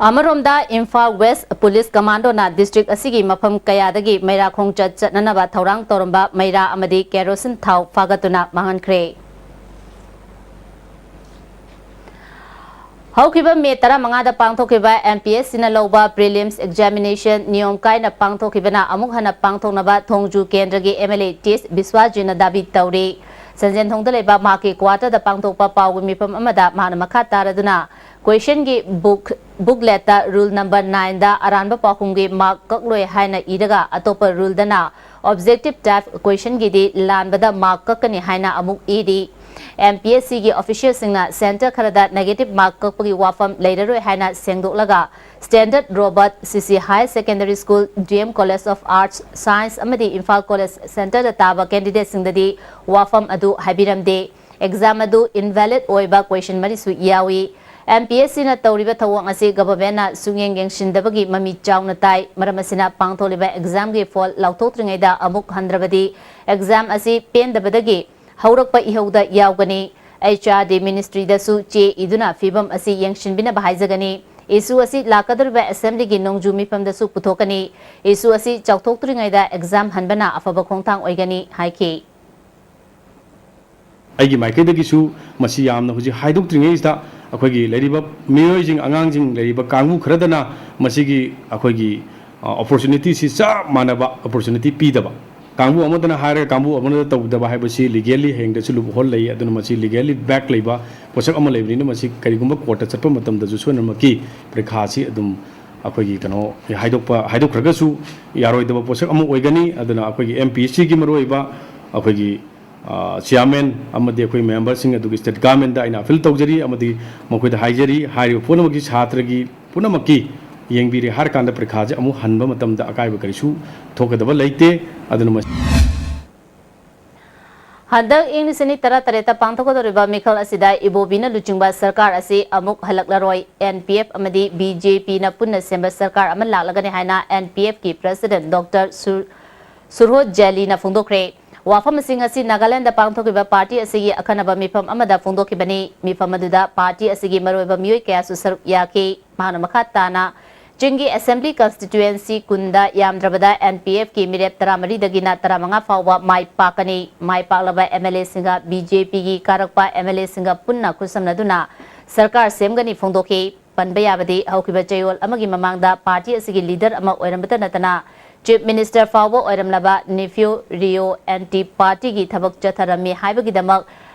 ꯑꯃꯔꯣꯝꯗ, ꯏꯝꯐꯥꯜ West Police Commandoꯅ district ꯑꯁꯤꯒꯤ ꯃꯐꯝ ꯀꯌꯥꯗꯒꯤ ꯃꯩꯔꯥ ꯈꯣꯡꯆꯠ ꯆꯠꯅꯅꯕ ꯊꯧꯔꯥꯡ ꯇꯧꯔꯝꯕ ꯃꯩꯔꯥ ꯑꯃꯗꯤ kerosene ꯊꯥꯎ ꯐꯥꯒꯠꯇꯨꯅ ꯃꯥꯡꯍꯟꯈ꯭ꯔꯦ꯫ ꯍꯧꯈꯤꯕ ꯃꯦ ꯇꯔꯥꯃꯉꯥꯗ ꯄꯥꯡꯊꯣꯛꯈꯤꯕ MPSCꯅ ꯂꯧꯕ prelims examination ꯅꯤꯌꯣꯝ ꯀꯥꯏꯅ ꯄꯥꯡꯊꯣꯛꯈꯤꯕꯅ ꯑꯃꯨꯛ ꯍꯟꯅ ꯄꯥꯡꯊꯣꯛꯅꯕ ꯊꯣꯡꯖꯨ ꯀꯦꯟꯗ꯭ꯔꯒꯤ MLA ꯇꯦꯖ ꯕꯤꯁ꯭ꯋꯥꯖꯤꯠꯅ ꯗꯥꯕꯤ ꯇꯧꯔꯤ꯫ ꯁꯟꯖꯦꯟꯊꯣꯡꯗ ꯂꯩꯕ ꯃꯍꯥꯛꯀꯤ quarterꯗ ꯄꯥꯡꯊꯣꯛꯄ ꯄꯥꯎꯒꯤ ꯃꯤꯐꯝ ꯑꯃꯗ ꯃꯍꯥꯛꯅ ꯃꯈꯥ ꯇꯥꯔꯗꯨꯅ, questionꯒꯤ book, bookletꯇ rule number nineꯗ ꯑꯔꯥꯟꯕ ꯄꯥꯎꯈꯨꯝꯒꯤ mark ꯀꯛꯂꯣꯏ ꯍꯥꯏꯅ ꯏꯔꯒ, ꯑꯇꯣꯞꯄ ruleꯗꯅ objective type questionꯒꯤꯗꯤ ꯂꯥꯟꯕꯗ mark ꯀꯛꯀꯅꯤ ꯍꯥꯏꯅ ꯑꯃꯨꯛ ꯏꯔꯤ꯫ ꯑꯦꯝ ꯄꯤ ꯑꯦꯁ ꯁꯤꯒꯤ ꯑꯣꯐꯤꯁꯤꯌꯦꯜꯁꯤꯡꯅ ꯁꯦꯟꯇꯔ ꯈꯔꯗ ꯅꯦꯒꯦꯇꯤꯚ ꯃꯥꯔꯛ ꯀꯛꯄꯒꯤ ꯋꯥꯐꯝ ꯂꯩꯔꯔꯣꯏ ꯍꯥꯏꯅ ꯁꯦꯡꯗꯣꯛꯂꯒ, ꯁ꯭ꯇꯦꯟꯗꯔꯗ ꯔꯣꯕꯥꯔꯠ ꯁꯤ ꯁꯤ higher secondary school, D M college of arts, science ꯑꯃꯗꯤ ꯏꯝꯐꯥꯜ ꯀꯣꯂꯦꯖ ꯁꯦꯟꯇꯔꯗ ꯇꯥꯕ ꯀꯦꯟꯗꯤꯗꯦꯠꯁꯤꯡꯗꯗꯤ ꯋꯥꯐꯝ ꯑꯗꯨ ꯍꯥꯏꯕꯤꯔꯝꯗꯦ꯫ ꯑꯦꯛꯖꯥꯝ ꯑꯗꯨ ꯏꯟꯚꯦꯂꯤꯗ ꯑꯣꯏꯕ ꯀꯣꯏꯁꯟ ꯃꯔꯤꯁꯨ ꯌꯥꯎꯏ꯫ ꯑꯦꯝ ꯄꯤ ꯑꯦꯁ ꯁꯤꯅ ꯇꯧꯔꯤꯕ ꯊꯧꯑꯣꯡ ꯑꯁꯤ ꯒꯚꯔꯟꯃꯦꯟꯠꯅ ꯁꯨꯛꯌꯦꯡ ꯌꯦꯡꯁꯤꯟꯗꯕꯒꯤ ꯃꯃꯤ ꯆꯥꯎꯅ ꯇꯥꯏ꯫ ꯃꯔꯝ ꯑꯁꯤꯅ, ꯄꯥꯡꯊꯣꯛꯂꯤꯕ ꯑꯦꯛꯖꯥꯝꯒꯤ ꯐꯣꯜ ꯂꯥꯎꯊꯣꯛꯇ꯭ꯔꯤꯉꯩꯗ ꯑꯃꯨꯛ ꯍꯟꯗ꯭ꯔꯕꯗꯤ ꯑꯦꯛꯖꯥꯝ ꯑꯁꯤ ꯄꯦꯟꯗꯕꯗꯒꯤ ꯍꯧꯔꯛꯄ ꯏꯍꯧꯗ ꯌꯥꯎꯒꯅꯤ꯫ ꯑꯩꯆ ꯑꯥꯔ ꯗꯤ ꯃꯤꯅꯤꯁꯇ꯭ꯔꯤꯗꯁꯨ ꯆꯦ ꯏꯗꯨꯅ ꯐꯤꯕꯝ ꯑꯁꯤ ꯌꯦꯡꯁꯤꯟꯕꯤꯅꯕ ꯍꯥꯏꯖꯒꯅꯤ꯫ ꯏꯁꯨ ꯑꯁꯤ ꯂꯥꯛꯀꯗꯧꯔꯤꯕ ꯑꯦꯁꯦꯝꯕ꯭ꯂꯤꯒꯤ ꯅꯣꯡꯖꯨ ꯃꯤꯐꯝꯗꯁꯨ ꯄꯨꯊꯣꯛꯀꯅꯤ꯫ ꯏꯁꯨ ꯑꯁꯤ ꯆꯥꯎꯊꯣꯛꯇ꯭ꯔꯤꯉꯩꯗ ꯑꯦꯛꯖꯥꯝ ꯍꯟꯕꯅ ꯑꯐꯕ ꯈꯣꯡꯊꯥꯡ ꯑꯣꯏꯒꯅꯤ ꯍꯥꯏꯈꯤ꯫ ꯑꯩꯒꯤ ꯃꯥꯏꯀꯩꯗꯒꯤꯁꯨ ꯃꯁꯤ ꯌꯥꯝꯅ ꯍꯧꯖꯤꯛ ꯍꯥꯏꯗꯣꯛꯇ꯭ꯔꯤꯉꯩꯁꯤꯗ ꯑꯩꯈꯣꯏꯒꯤ ꯂꯩꯔꯤꯕ ꯃꯤꯑꯣꯏꯁꯤꯡ, ꯑꯉꯥꯡꯁꯤꯡ, ꯂꯩꯔꯤꯕ ꯀꯥꯡꯕꯨ ꯈꯔꯗꯅ ꯃꯁꯤꯒꯤ ꯑꯩꯈꯣꯏꯒꯤ, ꯑ, ꯑꯣꯄꯣꯔꯆꯨꯅꯤꯇꯤꯁꯤ ꯆꯞ ꯃꯥꯟꯅꯕ ꯑꯣꯄꯣꯔꯆꯨꯅꯤꯇꯤ ꯄꯤꯗꯕ, ꯀꯥꯡꯕꯨ ꯑꯃꯗꯅ ꯍꯥꯏꯔꯒ ꯀꯥꯡꯕꯨ ꯑꯃꯅ ꯇꯧꯗꯕ ꯍꯥꯏꯕꯁꯤ ꯂꯤꯒꯦꯜꯂꯤ ꯍꯌꯦꯡꯗꯁꯨ ꯂꯨꯞꯍꯣꯜ ꯂꯩ꯫ ꯑꯗꯨꯅ ꯃꯁꯤ ꯂꯤꯒꯦꯜꯂꯤ ꯕꯦꯛ ꯂꯩꯕ ꯄꯣꯠꯁꯛ ꯑꯃ ꯂꯩꯕꯅꯤꯅ ꯃꯁꯤ ꯀꯔꯤꯒꯨꯝꯕ ꯀꯣꯔꯠꯇ ꯆꯠꯄ ꯃꯇꯝꯗꯁꯨ ꯁꯣꯏꯗꯅꯃꯛꯀꯤ ꯄꯔꯤꯈꯥꯁꯤ ꯑꯗꯨꯝ ꯑꯩꯈꯣꯏꯒꯤ ꯀꯩꯅꯣ ꯍꯥꯏꯗꯣꯛꯄ, ꯍꯥꯏꯗꯣꯛꯈ꯭ꯔꯒꯁꯨ ꯌꯥꯔꯣꯏꯗꯕ ꯄꯣꯠꯁꯛ ꯑꯃ ꯑꯣꯏꯒꯅꯤ꯫ ꯑꯗꯨꯅ ꯑꯩꯈꯣꯏꯒꯤ ꯑꯦꯝ ꯄꯤ ꯑꯦꯁ ꯁꯤꯒꯤ ꯃꯔꯨꯑꯣꯏꯕ ꯑꯩꯈꯣꯏꯒꯤ, ꯑ, ꯆꯤꯌꯥꯔꯃꯦꯟ ꯑꯃꯗꯤ ꯑꯩꯈꯣꯏ ꯃꯦꯝꯕꯔꯁꯤꯡ ꯑꯗꯨꯒꯤ ꯁ꯭ꯇꯦꯠ ꯒꯚꯔꯟꯃꯦꯟꯠꯇ ꯑꯩꯅ ꯑꯄꯤꯜ ꯇꯧꯖꯔꯤ ꯑꯃꯗꯤ ꯃꯈꯣꯏꯗ ꯍꯥꯏꯖꯔꯤ, ꯍꯥꯏꯔꯤꯕ ꯄꯨꯝꯅꯃꯛꯀꯤ ꯁꯥꯇ꯭ꯔꯒꯤ ꯄꯨꯝꯅꯃꯛꯀꯤ ꯌꯦꯡꯕꯤꯔꯦ ꯍꯥꯏꯔꯀꯥꯟꯗ ꯄꯔꯤꯈꯥꯁꯦ ꯑꯃꯨꯛ ꯍꯟꯕ ꯃꯇꯝꯗ ꯑꯀꯥꯏꯕ ꯀꯔꯤꯁꯨ ꯊꯣꯛꯀꯗꯕ ꯂꯩꯇꯦ꯫ ꯑꯗꯨꯅ ꯃꯁꯤ ꯍꯟꯗꯛ ꯏꯪ ꯂꯤꯁꯤꯡ ꯑꯅꯤ ꯇꯔꯥꯇꯔꯦꯠꯇ ꯄꯥꯡꯊꯣꯛꯀꯗꯧꯔꯤꯕ ꯃꯤꯈꯜ ꯑꯁꯤꯗ ꯏꯕꯣꯕꯤꯅ ꯂꯨꯆꯤꯡꯕ ꯁꯔꯀꯥꯔ ꯑꯁꯤ ꯑꯃꯨꯛ ꯍꯜꯂꯛꯂꯔꯣꯏ꯫ ꯑꯦꯟ ꯄꯤ ꯑꯦꯐ ꯑꯃꯗꯤ ꯕꯤ ꯖꯦ ꯄꯤꯅ ꯄꯨꯟꯅ ꯁꯦꯝꯕ ꯁꯔꯀꯥꯔ ꯑꯃ ꯂꯥꯛꯂꯒꯅꯤ ꯍꯥꯏꯅ ꯑꯦꯟ ꯄꯤ ꯑꯦꯐꯀꯤ ꯄ꯭ꯔꯁꯤꯗꯦꯟꯠ ꯗꯣꯛꯇꯔ ꯁꯨꯔ-, ꯁꯨꯔꯍꯣꯠ ꯖꯦꯂꯤꯅ ꯐꯣꯡꯗꯣꯛꯈ꯭ꯔꯦ꯫ ꯋꯥꯐꯝꯁꯤꯡ ꯑꯁꯤ ꯅꯥꯒꯥꯂꯦꯟꯗ ꯄꯥꯡꯊꯣꯛꯈꯤꯕ ꯄꯥꯔꯇꯤ ꯑꯁꯤꯒꯤ ꯑꯈꯟꯅꯕ ꯃꯤꯐꯝ ꯑꯃꯗ ꯐꯣꯡꯗꯣꯛꯈꯤꯕꯅꯤ꯫ ꯃꯤꯐꯝ ꯑꯗꯨꯗ ꯄꯥꯔꯇꯤ ꯑꯁꯤꯒꯤ ꯃꯔꯨꯑꯣꯏꯕ ꯃꯤꯑꯣꯏ ꯀꯌꯥꯁꯨ ꯁꯔꯨꯛ ꯌꯥꯈꯤ꯫ ꯃꯍꯥꯛꯅ ꯃꯈꯥ ꯇꯥꯅ, ꯆꯤꯡꯒꯤ ꯑꯦꯁꯦꯝꯕ꯭ꯂꯤ ꯀꯟꯁꯇꯤꯇ꯭ꯋꯦꯟꯁꯤ ꯀꯨꯟꯗ ꯌꯥꯝꯗ꯭ꯔꯕꯗ ꯑꯦꯟ ꯄꯤ ꯑꯦꯐꯀꯤ ꯃꯤꯔꯦꯞ ꯇꯔꯥꯃꯔꯤꯗꯒꯤꯅ ꯇꯔꯥꯃꯉꯥ ꯐꯥꯎꯕ ꯃꯥꯏ ꯄꯥꯛꯀꯅꯤ꯫ ꯃꯥꯏ ꯄꯥꯛꯂꯕ ꯑꯦꯝ ꯑꯦꯜ ꯑꯦꯁꯤꯡꯒ ꯕꯤ ꯖꯦ ꯄꯤꯒꯤ ꯀꯥꯔꯛꯄ ꯑꯦꯝ ꯑꯦꯜ ꯑꯦꯁꯤꯡꯒ ꯄꯨꯟꯅ ꯈꯨꯠꯁꯝꯅꯗꯨꯅ ꯁꯔꯀꯥꯔ ꯁꯦꯝꯒꯅꯤ ꯐꯣꯡꯗꯣꯛꯈꯤ꯫ ꯄꯟꯕ ꯌꯥꯕꯗꯤ, ꯍꯧꯈꯤꯕ ꯆꯌꯣꯜ ꯑꯃꯒꯤ ꯃꯃꯥꯡꯗ ꯄꯥꯔꯇꯤ ꯑꯁꯤꯒꯤ ꯂꯤꯗꯔ ꯑꯃ ꯑꯣꯏꯔꯝꯕꯇ ꯅꯠꯇꯅ, ꯆꯤꯐ ꯃꯤꯅꯤꯁꯇꯔ ꯐꯥꯎꯕ ꯑꯣꯏꯔꯝꯂꯕ ꯅꯤꯐ꯭ꯌꯨ ꯔꯤꯑꯣ ꯑꯦꯟꯇꯤ ꯄꯥꯔꯇꯤꯒꯤ ꯊꯕꯛ ꯆꯠꯊꯔꯝꯃꯤ ꯍꯥꯏꯕꯒꯤꯗꯃꯛ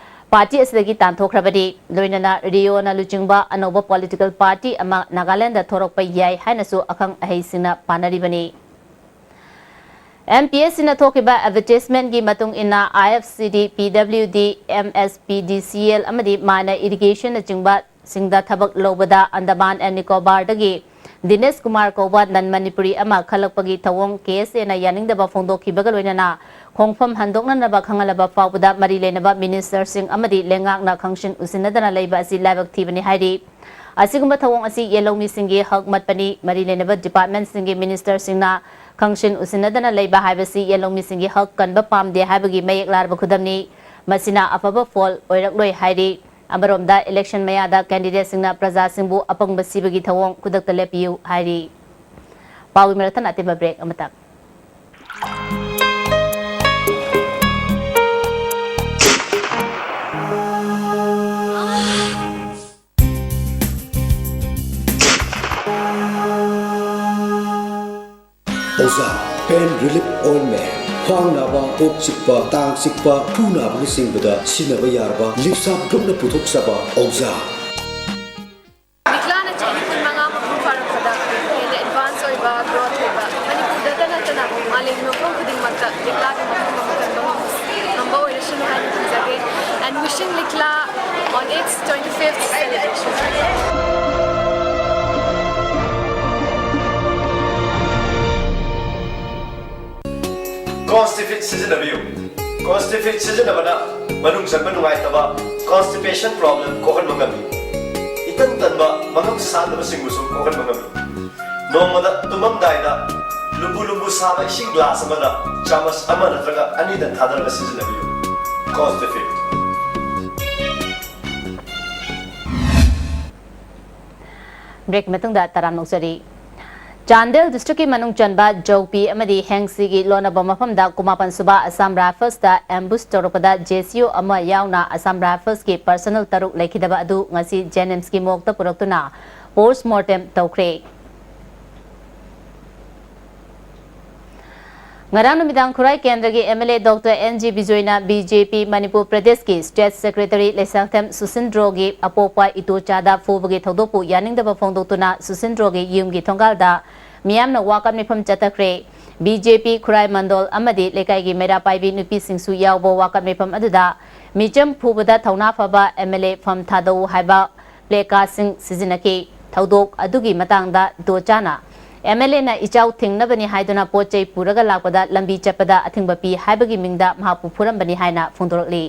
ꯄꯥꯔꯇꯤ ꯑꯁꯤꯗꯒꯤ ꯇꯥꯟꯊꯣꯛꯈ꯭ꯔꯕꯅꯤ꯫ ꯂꯣꯏꯅꯅ ꯔꯤꯑꯣꯅ ꯂꯨꯆꯤꯡꯕ ꯑꯅꯧꯕ ꯄꯣꯂꯤꯇꯤꯀꯦꯜ ꯄꯥꯔꯇꯤ ꯑꯃ ꯅꯥꯒꯥꯂꯦꯟꯗ ꯊꯣꯔꯛꯄ ꯌꯥꯏ ꯍꯥꯏꯅꯁꯨ ꯑꯈꯪ ꯑꯍꯩꯁꯤꯡꯅ ꯄꯥꯅꯔꯤꯕꯅꯤ꯫ MPSCꯅ ꯊꯣꯛꯈꯤꯕ ꯑꯦꯗꯚꯔꯇꯤꯁꯃꯦꯟꯒꯤ ꯃꯇꯨꯡ ꯏꯟꯅ, IFCD, PWD, MSPDCL ꯑꯃꯗꯤ ꯃꯥꯅ ꯏꯔꯤꯒꯦꯁꯟꯅꯆꯤꯡꯕ ꯁꯤꯡꯗ ꯊꯕꯛ ꯂꯧꯕꯗ ꯑꯟꯗꯃꯥꯟ ꯑꯦꯟ ꯅꯤꯀꯣꯕꯥꯔꯗꯒꯤ ꯗꯤꯅꯦꯁ ꯀꯨꯃꯥꯔ ꯀꯧꯕ ꯅꯟ ꯃꯅꯤꯄꯨꯔꯤ ꯑꯃ ꯈꯜꯂꯛꯄꯒꯤ ꯊꯧꯑꯣꯡ KSAꯅ ꯌꯥꯅꯤꯡꯗꯕ ꯐꯣꯡꯗꯣꯛꯈꯤꯕꯒ ꯂꯣꯏꯅꯅ ꯈꯣꯡꯐꯝ ꯍꯟꯗꯣꯛꯅꯅꯕ ꯈꯪꯍꯜꯂꯕ ꯐꯥꯎꯕꯗ ꯃꯔꯤ ꯂꯩꯅꯕ ꯃꯤꯅꯤꯁꯇꯔꯁꯤꯡ ꯑꯃꯗꯤ ꯂꯩꯉꯥꯛꯅ ꯈꯪꯁꯤꯟ ꯎꯁꯤꯟꯅꯗꯅ ꯂꯩꯕ ꯑꯁꯤ ꯂꯥꯏꯕꯛ ꯊꯤꯕꯅꯤ ꯍꯥꯏꯔꯤ꯫ ꯑꯁꯤꯒꯨꯝꯕ ꯊꯧꯑꯣꯡ ꯑꯁꯤ ꯌꯦꯜꯍꯧꯃꯤꯁꯤꯡꯒꯤ ꯍꯛ ꯃꯠꯄꯅꯤ꯫ ꯃꯔꯤ ꯂꯩꯅꯕ ꯗꯤꯄꯥꯔꯠꯃꯦꯟꯁꯤꯡꯒꯤ ꯃꯤꯅꯤꯁꯇꯔꯁꯤꯡꯅ ꯈꯪꯁꯤꯟ ꯎꯁꯤꯟꯅꯗꯅ ꯂꯩꯕ ꯍꯥꯏꯕꯁꯤ ꯌꯦꯜꯍꯧꯃꯤꯁꯤꯡꯒꯤ ꯍꯛ ꯀꯟꯕ ꯄꯥꯝꯗꯦ ꯍꯥꯏꯕꯒꯤ ꯃꯌꯦꯛ ꯂꯥꯔꯕ ꯈꯨꯗꯝꯅꯤ꯫ ꯃꯁꯤꯅ ꯑꯐꯕ ꯐꯣꯜ ꯑꯣꯏꯔꯛꯂꯣꯏ ꯍꯥꯏꯔꯤ꯫ ꯑꯃꯔꯣꯝꯗ, ꯏꯂꯦꯛꯁꯟ ꯃꯌꯥꯗ ꯀꯦꯟꯗꯤꯗꯦꯠꯁꯤꯡꯅ ꯄ꯭ꯔꯖꯥꯁꯤꯡꯕꯨ ꯑꯄꯪꯕ ꯁꯤꯕꯒꯤ ꯊꯧꯑꯣꯡ ꯈꯨꯗꯛꯇ ꯂꯦꯞꯄꯤꯌꯨ ꯍꯥꯏꯔꯤ꯫ ꯄꯥꯎꯒꯤ ꯃꯔꯛꯇ ꯑꯇꯦꯟꯕ ꯕ꯭ꯔꯦꯛ ꯑꯃꯇꯪ꯫ ꯑꯣꯖꯥ, ꯄꯦꯟ ꯔꯤꯂꯤꯐ ꯑꯣꯏꯟꯃꯦꯟ, ꯈ꯭ꯋꯥꯡ ꯅꯥꯕ, ꯀꯣꯛ ꯆꯤꯛꯄ, ꯇꯥꯡ ꯆꯤꯛꯄ, ꯈꯨ ꯅꯥꯕꯅꯆꯤꯡꯕꯗ ꯁꯤꯖꯤꯟꯅꯕ ꯌꯥꯔꯕ ꯂꯤꯞꯁꯥꯞ ꯒ꯭ꯔꯨꯞꯅ ꯄꯨꯊꯣꯛꯆꯕ ꯑꯣꯖꯥ꯫ ꯂꯤꯛꯂꯥꯅ ꯆꯍꯤ ꯀꯨꯟꯃꯉꯥ ꯃꯄꯨꯡ ꯐꯥꯔꯛꯄꯗ ꯍꯦꯟꯅ ꯑꯦꯗꯚꯥꯟꯁ ꯑꯣꯏꯕ, ꯒ꯭ꯔꯣꯊ ꯑꯣꯏꯕ, ꯃꯅꯤꯄꯨꯔꯗꯇ ꯅꯠꯇꯅ ꯃꯥꯂꯦꯝꯒꯤ ꯃꯐꯝ ꯈꯨꯗꯤꯡꯃꯛꯇ ꯂꯤꯛꯂꯥꯒꯤ ꯃꯐꯝ ꯑꯃ ꯀꯟꯕ ꯉꯝꯕ, ꯉꯝꯕ ꯑꯣꯏꯔꯁꯅꯨ ꯍꯥꯏꯅ ꯈꯟꯖꯒꯦ꯫ And wishing Likla on its twenty-fifth celebration. Constipate ꯁꯤꯖꯤꯟꯅꯕꯤꯌꯨ꯫ Constipate ꯁꯤꯖꯤꯟꯅꯕꯅ ꯃꯅꯨꯡ ꯆꯪꯕ ꯅꯨꯡꯉꯥꯏꯇꯕ, constipation problem ꯀꯣꯛꯍꯟꯕ ꯉꯝꯃꯤ꯫ ꯏꯇꯟ ꯇꯟꯕ, ꯃꯉꯝ ꯁꯥꯟꯗꯕꯁꯤꯡꯕꯨꯁꯨ ꯀꯣꯛꯍꯟꯕ ꯉꯝꯃꯤ꯫ ꯅꯣꯡꯃꯗ ꯇꯨꯝꯃꯝꯗꯥꯏꯗ ꯂꯨꯝꯕꯨ ꯂꯨꯝꯕꯨ ꯁꯥꯕ ꯏꯁꯤꯡ ꯒ꯭ꯂꯥꯁ ꯑꯃꯗ ꯆꯥꯃꯁ ꯑꯃ ꯅꯠꯇ꯭ꯔꯒ ꯑꯅꯤꯗꯪ ꯊꯥꯗꯔꯒ ꯁꯤꯖꯤꯟꯅꯕꯤꯌꯨ꯫ Constipate꯫ ꯕ꯭ꯔꯦꯛ ꯃꯇꯨꯡꯗ ꯇꯔꯥꯝꯅ ꯑꯣꯛꯆꯔꯤ꯫ ꯆꯥꯟꯗꯦꯜ ꯗꯤꯁꯇ꯭ꯔꯤꯛꯀꯤ ꯃꯅꯨꯡ ꯆꯟꯕ ꯖꯧꯄꯤ ꯑꯃꯗꯤ ꯍꯦꯡꯁꯤꯒꯤ ꯂꯣꯟꯅꯕ ꯃꯐꯝꯗ ꯀꯨꯟꯃꯥꯄꯟ ꯁꯨꯕ ꯑꯁꯥꯝ ꯔꯥꯏꯐꯜꯁꯇ ꯑꯦꯝꯕꯨꯁ ꯇꯧꯔꯛꯄꯗ JCO ꯑꯃ ꯌꯥꯎꯅ ꯑꯁꯥꯝ ꯔꯥꯏꯐꯜꯁꯀꯤ ꯄꯔꯁꯅꯦꯜ ꯇꯔꯨꯛ ꯂꯩꯈꯤꯗꯕ ꯑꯗꯨ ꯉꯁꯤ JNIMSꯀꯤ ꯃꯣꯔꯒꯇ ꯄꯨꯔꯛꯇꯨꯅ ꯄꯣꯁ ꯃꯣꯔꯇꯦꯝ ꯇꯧꯈ꯭ꯔꯦ꯫ ꯉꯔꯥꯡ ꯅꯨꯃꯤꯗꯥꯡ ꯈꯨꯔꯥꯏ ꯀꯦꯟꯗ꯭ꯔꯒꯤ MLA Doctor N G ꯕꯤꯖꯣꯏꯅ BJP Manipur ꯄ꯭ꯔꯗꯦꯁꯀꯤ ꯁ꯭ꯇꯦꯠ ꯁꯦꯀ꯭ꯔꯦꯇꯔꯤ ꯂꯩꯁꯥꯡꯊꯦꯝ ꯁꯨꯁꯤꯟꯗ꯭ꯔꯣꯒꯤ ꯑꯄꯣꯛꯄ ꯏꯇꯣꯆꯥꯗ ꯐꯨꯕꯒꯤ ꯊꯧꯗꯣꯛꯄꯨ ꯌꯥꯅꯤꯡꯗꯕ ꯐꯣꯡꯗꯣꯛꯇꯨꯅ ꯁꯨꯁꯤꯟꯗ꯭ꯔꯣꯒꯤ ꯌꯨꯝꯒꯤ ꯊꯣꯡꯒꯥꯜꯗ ꯃꯤꯌꯥꯝꯅ ꯋꯥꯀꯠ ꯃꯤꯐꯝ ꯆꯠꯊꯈ꯭ꯔꯦ꯫ ꯕꯤ ꯖꯦ ꯄꯤ ꯈꯨꯔꯥꯏ ꯃꯟꯗꯣꯜ ꯑꯃꯗꯤ ꯂꯩꯀꯥꯏꯒꯤ ꯃꯩꯔꯥ ꯄꯥꯏꯕꯤ ꯅꯨꯄꯤꯁꯤꯡꯁꯨ ꯌꯥꯎꯕ ꯋꯥꯀꯠ ꯃꯤꯐꯝ ꯑꯗꯨꯗ ꯃꯤꯆꯝ ꯐꯨꯕꯗ ꯊꯧꯅꯥ ꯐꯕ ꯑꯦꯝ ꯑꯦꯜ ꯑꯦ ꯐꯝ ꯊꯥꯗꯧ ꯍꯥꯏꯕ ꯄ꯭ꯂꯦ ꯀꯥꯔꯗꯁꯤꯡ ꯁꯤꯖꯤꯟꯅꯈꯤ꯫ ꯊꯧꯗꯣꯛ ꯑꯗꯨꯒꯤ ꯃꯇꯥꯡꯗ ꯗꯣꯆꯥꯅ ꯑꯦꯝ ꯑꯦꯜ ꯑꯦꯅ ꯏꯆꯥꯎ ꯊꯤꯡꯅꯕꯅꯤ ꯍꯥꯏꯗꯨꯅ ꯄꯣꯠ ꯆꯩ ꯄꯨꯔꯒ ꯂꯥꯛꯄꯗ ꯂꯝꯕꯤ ꯆꯠꯄꯗ ꯑꯊꯤꯡꯕ ꯄꯤ ꯍꯥꯏꯕꯒꯤ ꯃꯤꯡꯗ ꯃꯍꯥꯛꯄꯨ ꯐꯨꯔꯝꯕꯅꯤ ꯍꯥꯏꯅ ꯐꯣꯡꯗꯣꯔꯛꯂꯤ꯫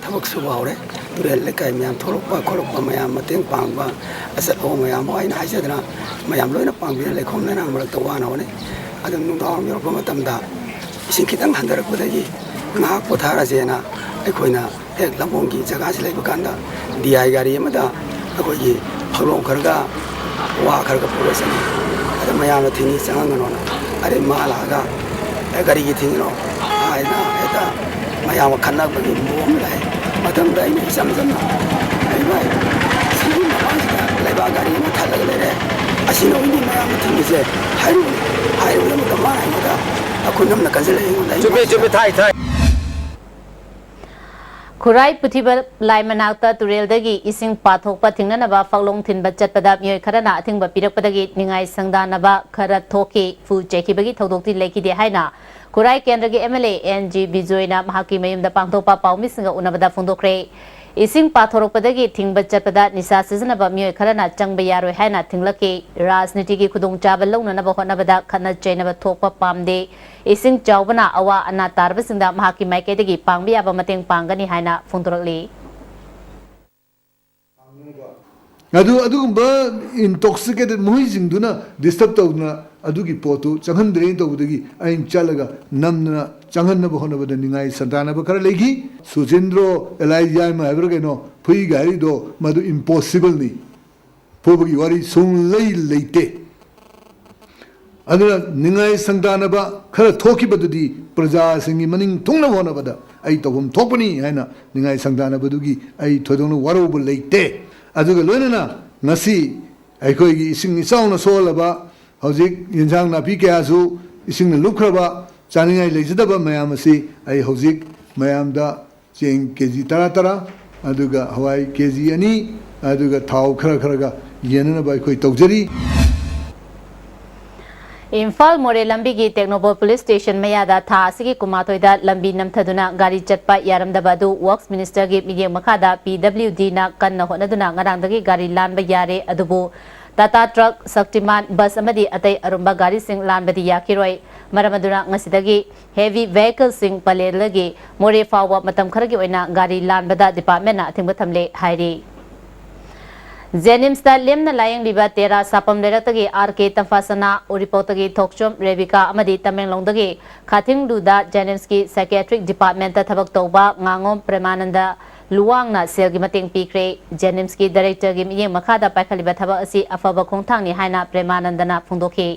ꯊꯕꯛ ꯁꯨꯕ ꯍꯧꯔꯦ꯫ ꯇꯨꯔꯦꯜ ꯂꯩꯀꯥꯏ ꯃꯌꯥꯝ ꯊꯣꯛꯂꯛꯄ ꯈꯣꯠꯂꯛꯄ ꯃꯌꯥꯝ ꯃꯇꯦꯡ ꯄꯥꯡꯕ, ꯑꯆꯠ ꯑꯋꯣꯡ ꯃꯌꯥꯝ ꯑꯩꯅ ꯍꯥꯏꯖꯗꯅ ꯃꯌꯥꯝ ꯂꯣꯏꯅ ꯄꯥꯡꯕꯤꯗꯅ ꯂꯩꯈꯣꯝ ꯂꯩꯅꯥꯡ ꯃꯔꯛꯇ ꯋꯥꯅ ꯍꯣꯠꯅꯩ꯫ ꯑꯗꯨꯝ ꯅꯨꯡꯗꯥꯡ ꯋꯥꯏꯔꯝ ꯌꯧꯔꯛꯄ ꯃꯇꯝꯗ ꯏꯁꯤꯡ ꯈꯤꯇꯪ ꯍꯟꯊꯔꯛꯄꯗꯒꯤ ꯉꯥꯏꯍꯥꯛ ꯄꯣꯊꯥꯔꯁꯦꯅ ꯑꯩꯈꯣꯏꯅ ꯍꯦꯛ ꯂꯝꯕꯣꯡꯒꯤ ꯖꯒꯥꯁꯤ ꯂꯩꯕ ꯀꯥꯟꯗ ꯗꯤ ꯑꯥꯏ ꯒꯥꯔꯤ ꯑꯃꯗ ꯑꯩꯈꯣꯏꯒꯤ ꯐꯛꯂꯣꯡ ꯈꯔꯒ ꯋꯥ ꯈꯔꯒ ꯄꯨꯔ ꯆꯠꯂꯤ꯫ ꯑꯗ ꯃꯌꯥꯝꯅ ꯊꯤꯡꯉꯤ ꯆꯪꯍꯟꯒꯅꯣꯅ꯫ ꯑꯗꯩ ꯃꯥ ꯂꯥꯛꯑꯒ "ꯑꯦ, ꯀꯔꯤꯒꯤ ꯊꯤꯡꯉꯤꯅꯣ?" ꯍꯥꯏꯅ ꯍꯦꯛꯇ ꯃꯌꯥꯝꯒ ꯈꯠꯅꯕꯒꯤ ꯃꯑꯣꯡ ꯑꯃ ꯂꯥꯛꯑꯦ꯫ ꯃꯊꯪꯗ ꯑꯩꯅ ꯏꯆꯝ ꯆꯝꯅ, "ꯑꯩ ꯚꯥꯏ, ꯁꯤꯒꯤ ꯃꯃꯥꯡꯁꯤꯗ ꯂꯩꯕꯥꯛ ꯒꯥꯔꯤ ꯑꯃ ꯊꯜꯂꯒ ꯂꯩꯔꯦ, ꯑꯁꯤꯅ ꯑꯣꯏꯅꯤ ꯃꯌꯥꯝꯅ ꯊꯤꯡꯉꯤꯁꯦ" ꯍꯥꯏꯔꯨꯕꯅꯤ꯫ ꯍꯥꯏꯔꯨꯕꯗ ꯃꯇꯝ ꯃꯥꯅ ꯑꯩꯉꯣꯟꯗ ꯑꯩꯈꯣꯏ ꯅꯝꯅ ꯀꯟꯁꯤꯜꯂꯛꯑꯦ ꯑꯩꯉꯣꯟꯗ꯫ ꯑꯩ ꯆꯨꯝꯃꯦ, ꯆꯨꯝꯃꯦ, ꯊꯥꯏ, ꯊꯥꯏ꯫ ꯈꯨꯔꯥꯏ ꯄꯨꯊꯤꯕ ꯂꯥꯏ ꯃꯅꯥꯛꯇ ꯇꯨꯔꯦꯜꯗꯒꯤ ꯏꯁꯤꯡ ꯄꯥꯊꯣꯛꯄ ꯊꯤꯡꯅꯅꯕ ꯐꯛꯂꯣꯡ ꯊꯤꯟꯕ ꯆꯠꯄꯗ ꯃꯤꯑꯣꯏ ꯈꯔꯅ ꯑꯊꯤꯡꯕ ꯄꯤꯔꯛꯄꯗꯒꯤ ꯅꯤꯡꯉꯥꯏ ꯁꯪꯗꯥꯅꯕ ꯈꯔ ꯊꯣꯛꯈꯤ꯫ ꯐꯨ ꯆꯩꯈꯤꯕꯒꯤ ꯊꯧꯗꯣꯛꯇꯤ ꯂꯩꯈꯤꯗꯦ ꯍꯥꯏꯅ ꯈꯨꯔꯥꯏ ꯀꯦꯟꯗ꯭ꯔꯒꯤ M L A N G ꯕꯤꯖꯣꯏꯅ ꯃꯍꯥꯛꯀꯤ ꯃꯌꯨꯝꯗ ꯄꯥꯡꯊꯣꯛꯄ ꯄꯥꯎꯃꯤꯁꯤꯡꯒ ꯎꯅꯕꯗ ꯐꯣꯡꯗꯣꯛꯈ꯭ꯔꯦ꯫ ꯏꯁꯤꯡ ꯄꯥꯊꯣꯔꯛꯄꯗꯒꯤ ꯊꯤꯡꯕ ꯆꯠꯄꯗ ꯅꯤꯁꯥ ꯁꯤꯖꯤꯟꯅꯕ ꯃꯤꯑꯣꯏ ꯈꯔꯅ ꯆꯪꯕ ꯌꯥꯔꯣꯏ ꯍꯥꯏꯅ ꯊꯤꯡꯂꯛꯈꯤ꯫ ꯔꯥꯖꯅꯤꯇꯤꯒꯤ ꯈꯨꯗꯣꯡꯆꯥꯕ ꯂꯧꯅꯅꯕ ꯍꯣꯠꯅꯕꯗ ꯈꯠꯅ ꯆꯩꯅꯕ ꯊꯣꯛꯄ ꯄꯥꯝꯗꯦ꯫ ꯏꯁꯤꯡ ꯆꯥꯎꯕꯅ ꯑꯋꯥ ꯑꯅꯥ ꯇꯥꯔꯕꯁꯤꯡꯗ ꯃꯍꯥꯛꯀꯤ ꯃꯥꯏꯀꯩꯗꯒꯤ ꯄꯥꯡꯕ ꯌꯥꯕ ꯃꯇꯦꯡ ꯄꯥꯡꯒꯅꯤ ꯍꯥꯏꯅ ꯐꯣꯡꯗꯣꯔꯛꯂꯤ꯫ ꯑꯗꯨ, ꯑꯗꯨꯒꯨꯝꯕ intoxicated ꯃꯍꯨꯏꯁꯤꯡꯗꯨꯅ disturb ꯇꯧꯗꯅ ꯑꯗꯨꯒꯤ ꯄꯣꯠꯇꯨ ꯆꯪꯍꯟꯗ꯭ꯔꯦꯅ ꯇꯧꯕꯗꯒꯤ ꯑꯩꯅ ꯆꯠꯂꯒ ꯅꯝꯗꯅ ꯆꯪꯍꯟꯅꯕ ꯍꯣꯠꯅꯕꯗ ꯅꯤꯡꯉꯥꯏ ꯁꯪꯗꯥꯅꯕ ꯈꯔ ꯂꯩꯈꯤ꯫ ꯁꯨꯆꯤꯟꯗ꯭ꯔꯣ ꯑꯦꯂꯥꯏꯖꯥꯏꯃ ꯍꯥꯏꯕ꯭ꯔꯥ ꯀꯩꯅꯣ, ꯐꯨꯏꯒ ꯍꯥꯏꯔꯤꯗꯣ, ꯃꯗꯨ impossible ꯅꯤ꯫ ꯐꯨꯕꯒꯤ ꯋꯥꯔꯤ ꯁꯨꯡꯂꯩ ꯂꯩꯇꯦ꯫ ꯑꯗꯨꯅ ꯅꯤꯡꯉꯥꯏ ꯁꯪꯗꯥꯅꯕ ꯈꯔ ꯊꯣꯛꯈꯤꯕꯗꯨꯗꯤ ꯄ꯭ꯔꯖꯥꯁꯤꯡꯒꯤ ꯃꯅꯤꯡ ꯊꯨꯡꯅꯕ ꯍꯣꯠꯅꯕꯗ ꯑꯩ ꯇꯧꯐꯝ ꯊꯣꯛꯄꯅꯤ ꯍꯥꯏꯅ ꯅꯤꯡꯉꯥꯏ ꯁꯪꯗꯥꯅꯕꯗꯨꯒꯤ ꯑꯩ ꯊꯣꯏꯗꯣꯛꯅ ꯋꯥꯔꯧꯕ ꯂꯩꯇꯦ꯫ ꯑꯗꯨꯒ ꯂꯣꯏꯅꯅ ꯉꯁꯤ ꯑꯩꯈꯣꯏꯒꯤ ꯏꯁꯤꯡ ꯏꯆꯥꯎꯅ ꯁꯣꯛꯍꯜꯂꯕ, ꯍꯧꯖꯤꯛ ꯌꯦꯟꯁꯥꯡ ꯅꯥꯄꯤ ꯀꯌꯥꯁꯨ ꯏꯁꯤꯡꯅ ꯂꯨꯞꯈ꯭ꯔꯕ, ꯆꯥꯅꯤꯡꯉꯥꯏ ꯂꯩꯖꯗꯕ ꯃꯌꯥꯝ ꯑꯁꯤ ꯑꯩ ꯍꯧꯖꯤꯛ ꯃꯌꯥꯝꯗ ꯆꯦꯡ ꯀꯦ ꯖꯤ ꯇꯔꯥ ꯇꯔꯥ, ꯑꯗꯨꯒ ꯍꯋꯥꯏ ꯀꯦ ꯖꯤ ꯑꯅꯤ, ꯑꯗꯨꯒ ꯊꯥꯎ ꯈꯔ ꯈꯔꯒ ꯌꯦꯟꯅꯅꯕ ꯑꯩꯈꯣꯏ ꯇꯧꯖꯔꯤ꯫ ꯏꯝꯐꯥꯜ ꯃꯣꯔꯦ ꯂꯝꯕꯤꯒꯤ ꯇꯦꯡꯅꯧꯄꯜ ꯄꯨꯂꯤꯁ ꯁ꯭ꯇꯦꯁꯟ ꯃꯌꯥꯗ ꯊꯥ ꯑꯁꯤꯒꯤ ꯀꯨꯟꯃꯥꯊꯣꯏꯗ ꯂꯝꯕꯤ ꯅꯝꯊꯗꯨꯅ ꯒꯥꯔꯤ ꯆꯠꯄ ꯌꯥꯔꯝꯗꯕ ꯑꯗꯨ ꯋꯔꯛꯁ ꯃꯤꯅꯤꯁꯇꯔꯒꯤ ꯃꯤꯠꯌꯦꯡ ꯃꯈꯥꯗ ꯄꯤ ꯗꯕ꯭ꯂꯤꯎ ꯗꯤꯅ ꯀꯟꯅ ꯍꯣꯠꯅꯗꯨꯅ ꯉꯔꯥꯡꯗꯒꯤ ꯒꯥꯔꯤ ꯂꯥꯟꯕ ꯌꯥꯔꯦ, ꯑꯗꯨꯕꯨ ꯇꯥꯇꯥ ꯇ꯭ꯔꯛ, ꯁꯛꯇꯤꯃꯥꯟ ꯕꯁ ꯑꯃꯗꯤ ꯑꯇꯩ ꯑꯔꯨꯝꯕ ꯒꯥꯔꯤꯁꯤꯡ ꯂꯥꯟꯕꯗꯤ ꯌꯥꯈꯤꯔꯣꯏ꯫ ꯃꯔꯝ ꯑꯗꯨꯅ ꯉꯁꯤꯗꯒꯤ ꯍꯦꯚꯤ ꯚꯦꯍꯤꯀꯜꯁꯤꯡ ꯄꯂꯦꯜꯗꯒꯤ ꯃꯣꯔꯦ ꯐꯥꯎꯕ ꯃꯇꯝ ꯈꯔꯒꯤ ꯑꯣꯏꯅ ꯒꯥꯔꯤ ꯂꯥꯟꯕꯗ ꯗꯤꯄꯥꯔꯠꯃꯦꯟꯅ ꯑꯊꯤꯡꯕ ꯊꯝꯂꯦ ꯍꯥꯏꯔꯤ꯫ ꯖꯦꯅꯤꯝꯁꯇ ꯂꯦꯝꯅ ꯂꯥꯌꯦꯡꯂꯤꯕ ꯇꯦꯔꯥ ꯁꯥꯄꯝ ꯂꯩꯔꯛꯇꯒꯤ ꯑꯥꯔ ꯀꯦ ꯇꯝꯐꯥꯁꯅꯥ, ꯎꯔꯤꯄꯣꯛꯇꯒꯤ ꯊꯣꯛꯆꯣꯝ ꯔꯦꯕꯤꯀꯥ ꯑꯃꯗꯤ ꯇꯃꯦꯡꯂꯣꯡꯗꯒꯤ ꯈꯥꯊꯤꯡꯂꯨꯗ ꯖꯦꯅꯤꯝꯁꯀꯤ ꯁꯥꯏꯀꯤꯌꯥꯇ꯭ꯔꯤꯛ ꯗꯤꯄꯥꯔꯠꯃꯦꯟꯇ ꯊꯕꯛ ꯇꯧꯕ ꯉꯥꯉꯣꯝ ꯄ꯭ꯔꯦꯃꯥꯅꯟꯗ ꯂꯨꯋꯥꯡꯅ ꯁꯦꯜꯒꯤ ꯃꯇꯦꯡ ꯄꯤꯈ꯭ꯔꯦ꯫ ꯖꯦꯅꯤꯝꯁꯀꯤ ꯗꯥꯏꯔꯦꯛꯇꯔꯒꯤ ꯃꯤꯠꯌꯦꯡ ꯃꯈꯥꯗ ꯄꯥꯏꯈꯠꯂꯤꯕ ꯊꯕꯛ ꯑꯁꯤ ꯑꯐꯕ ꯈꯣꯡꯊꯥꯡꯅꯤ ꯍꯥꯏꯅ ꯄ꯭ꯔꯦꯃꯥꯅꯟꯗꯅ ꯐꯣꯡꯗꯣꯛꯈꯤ꯫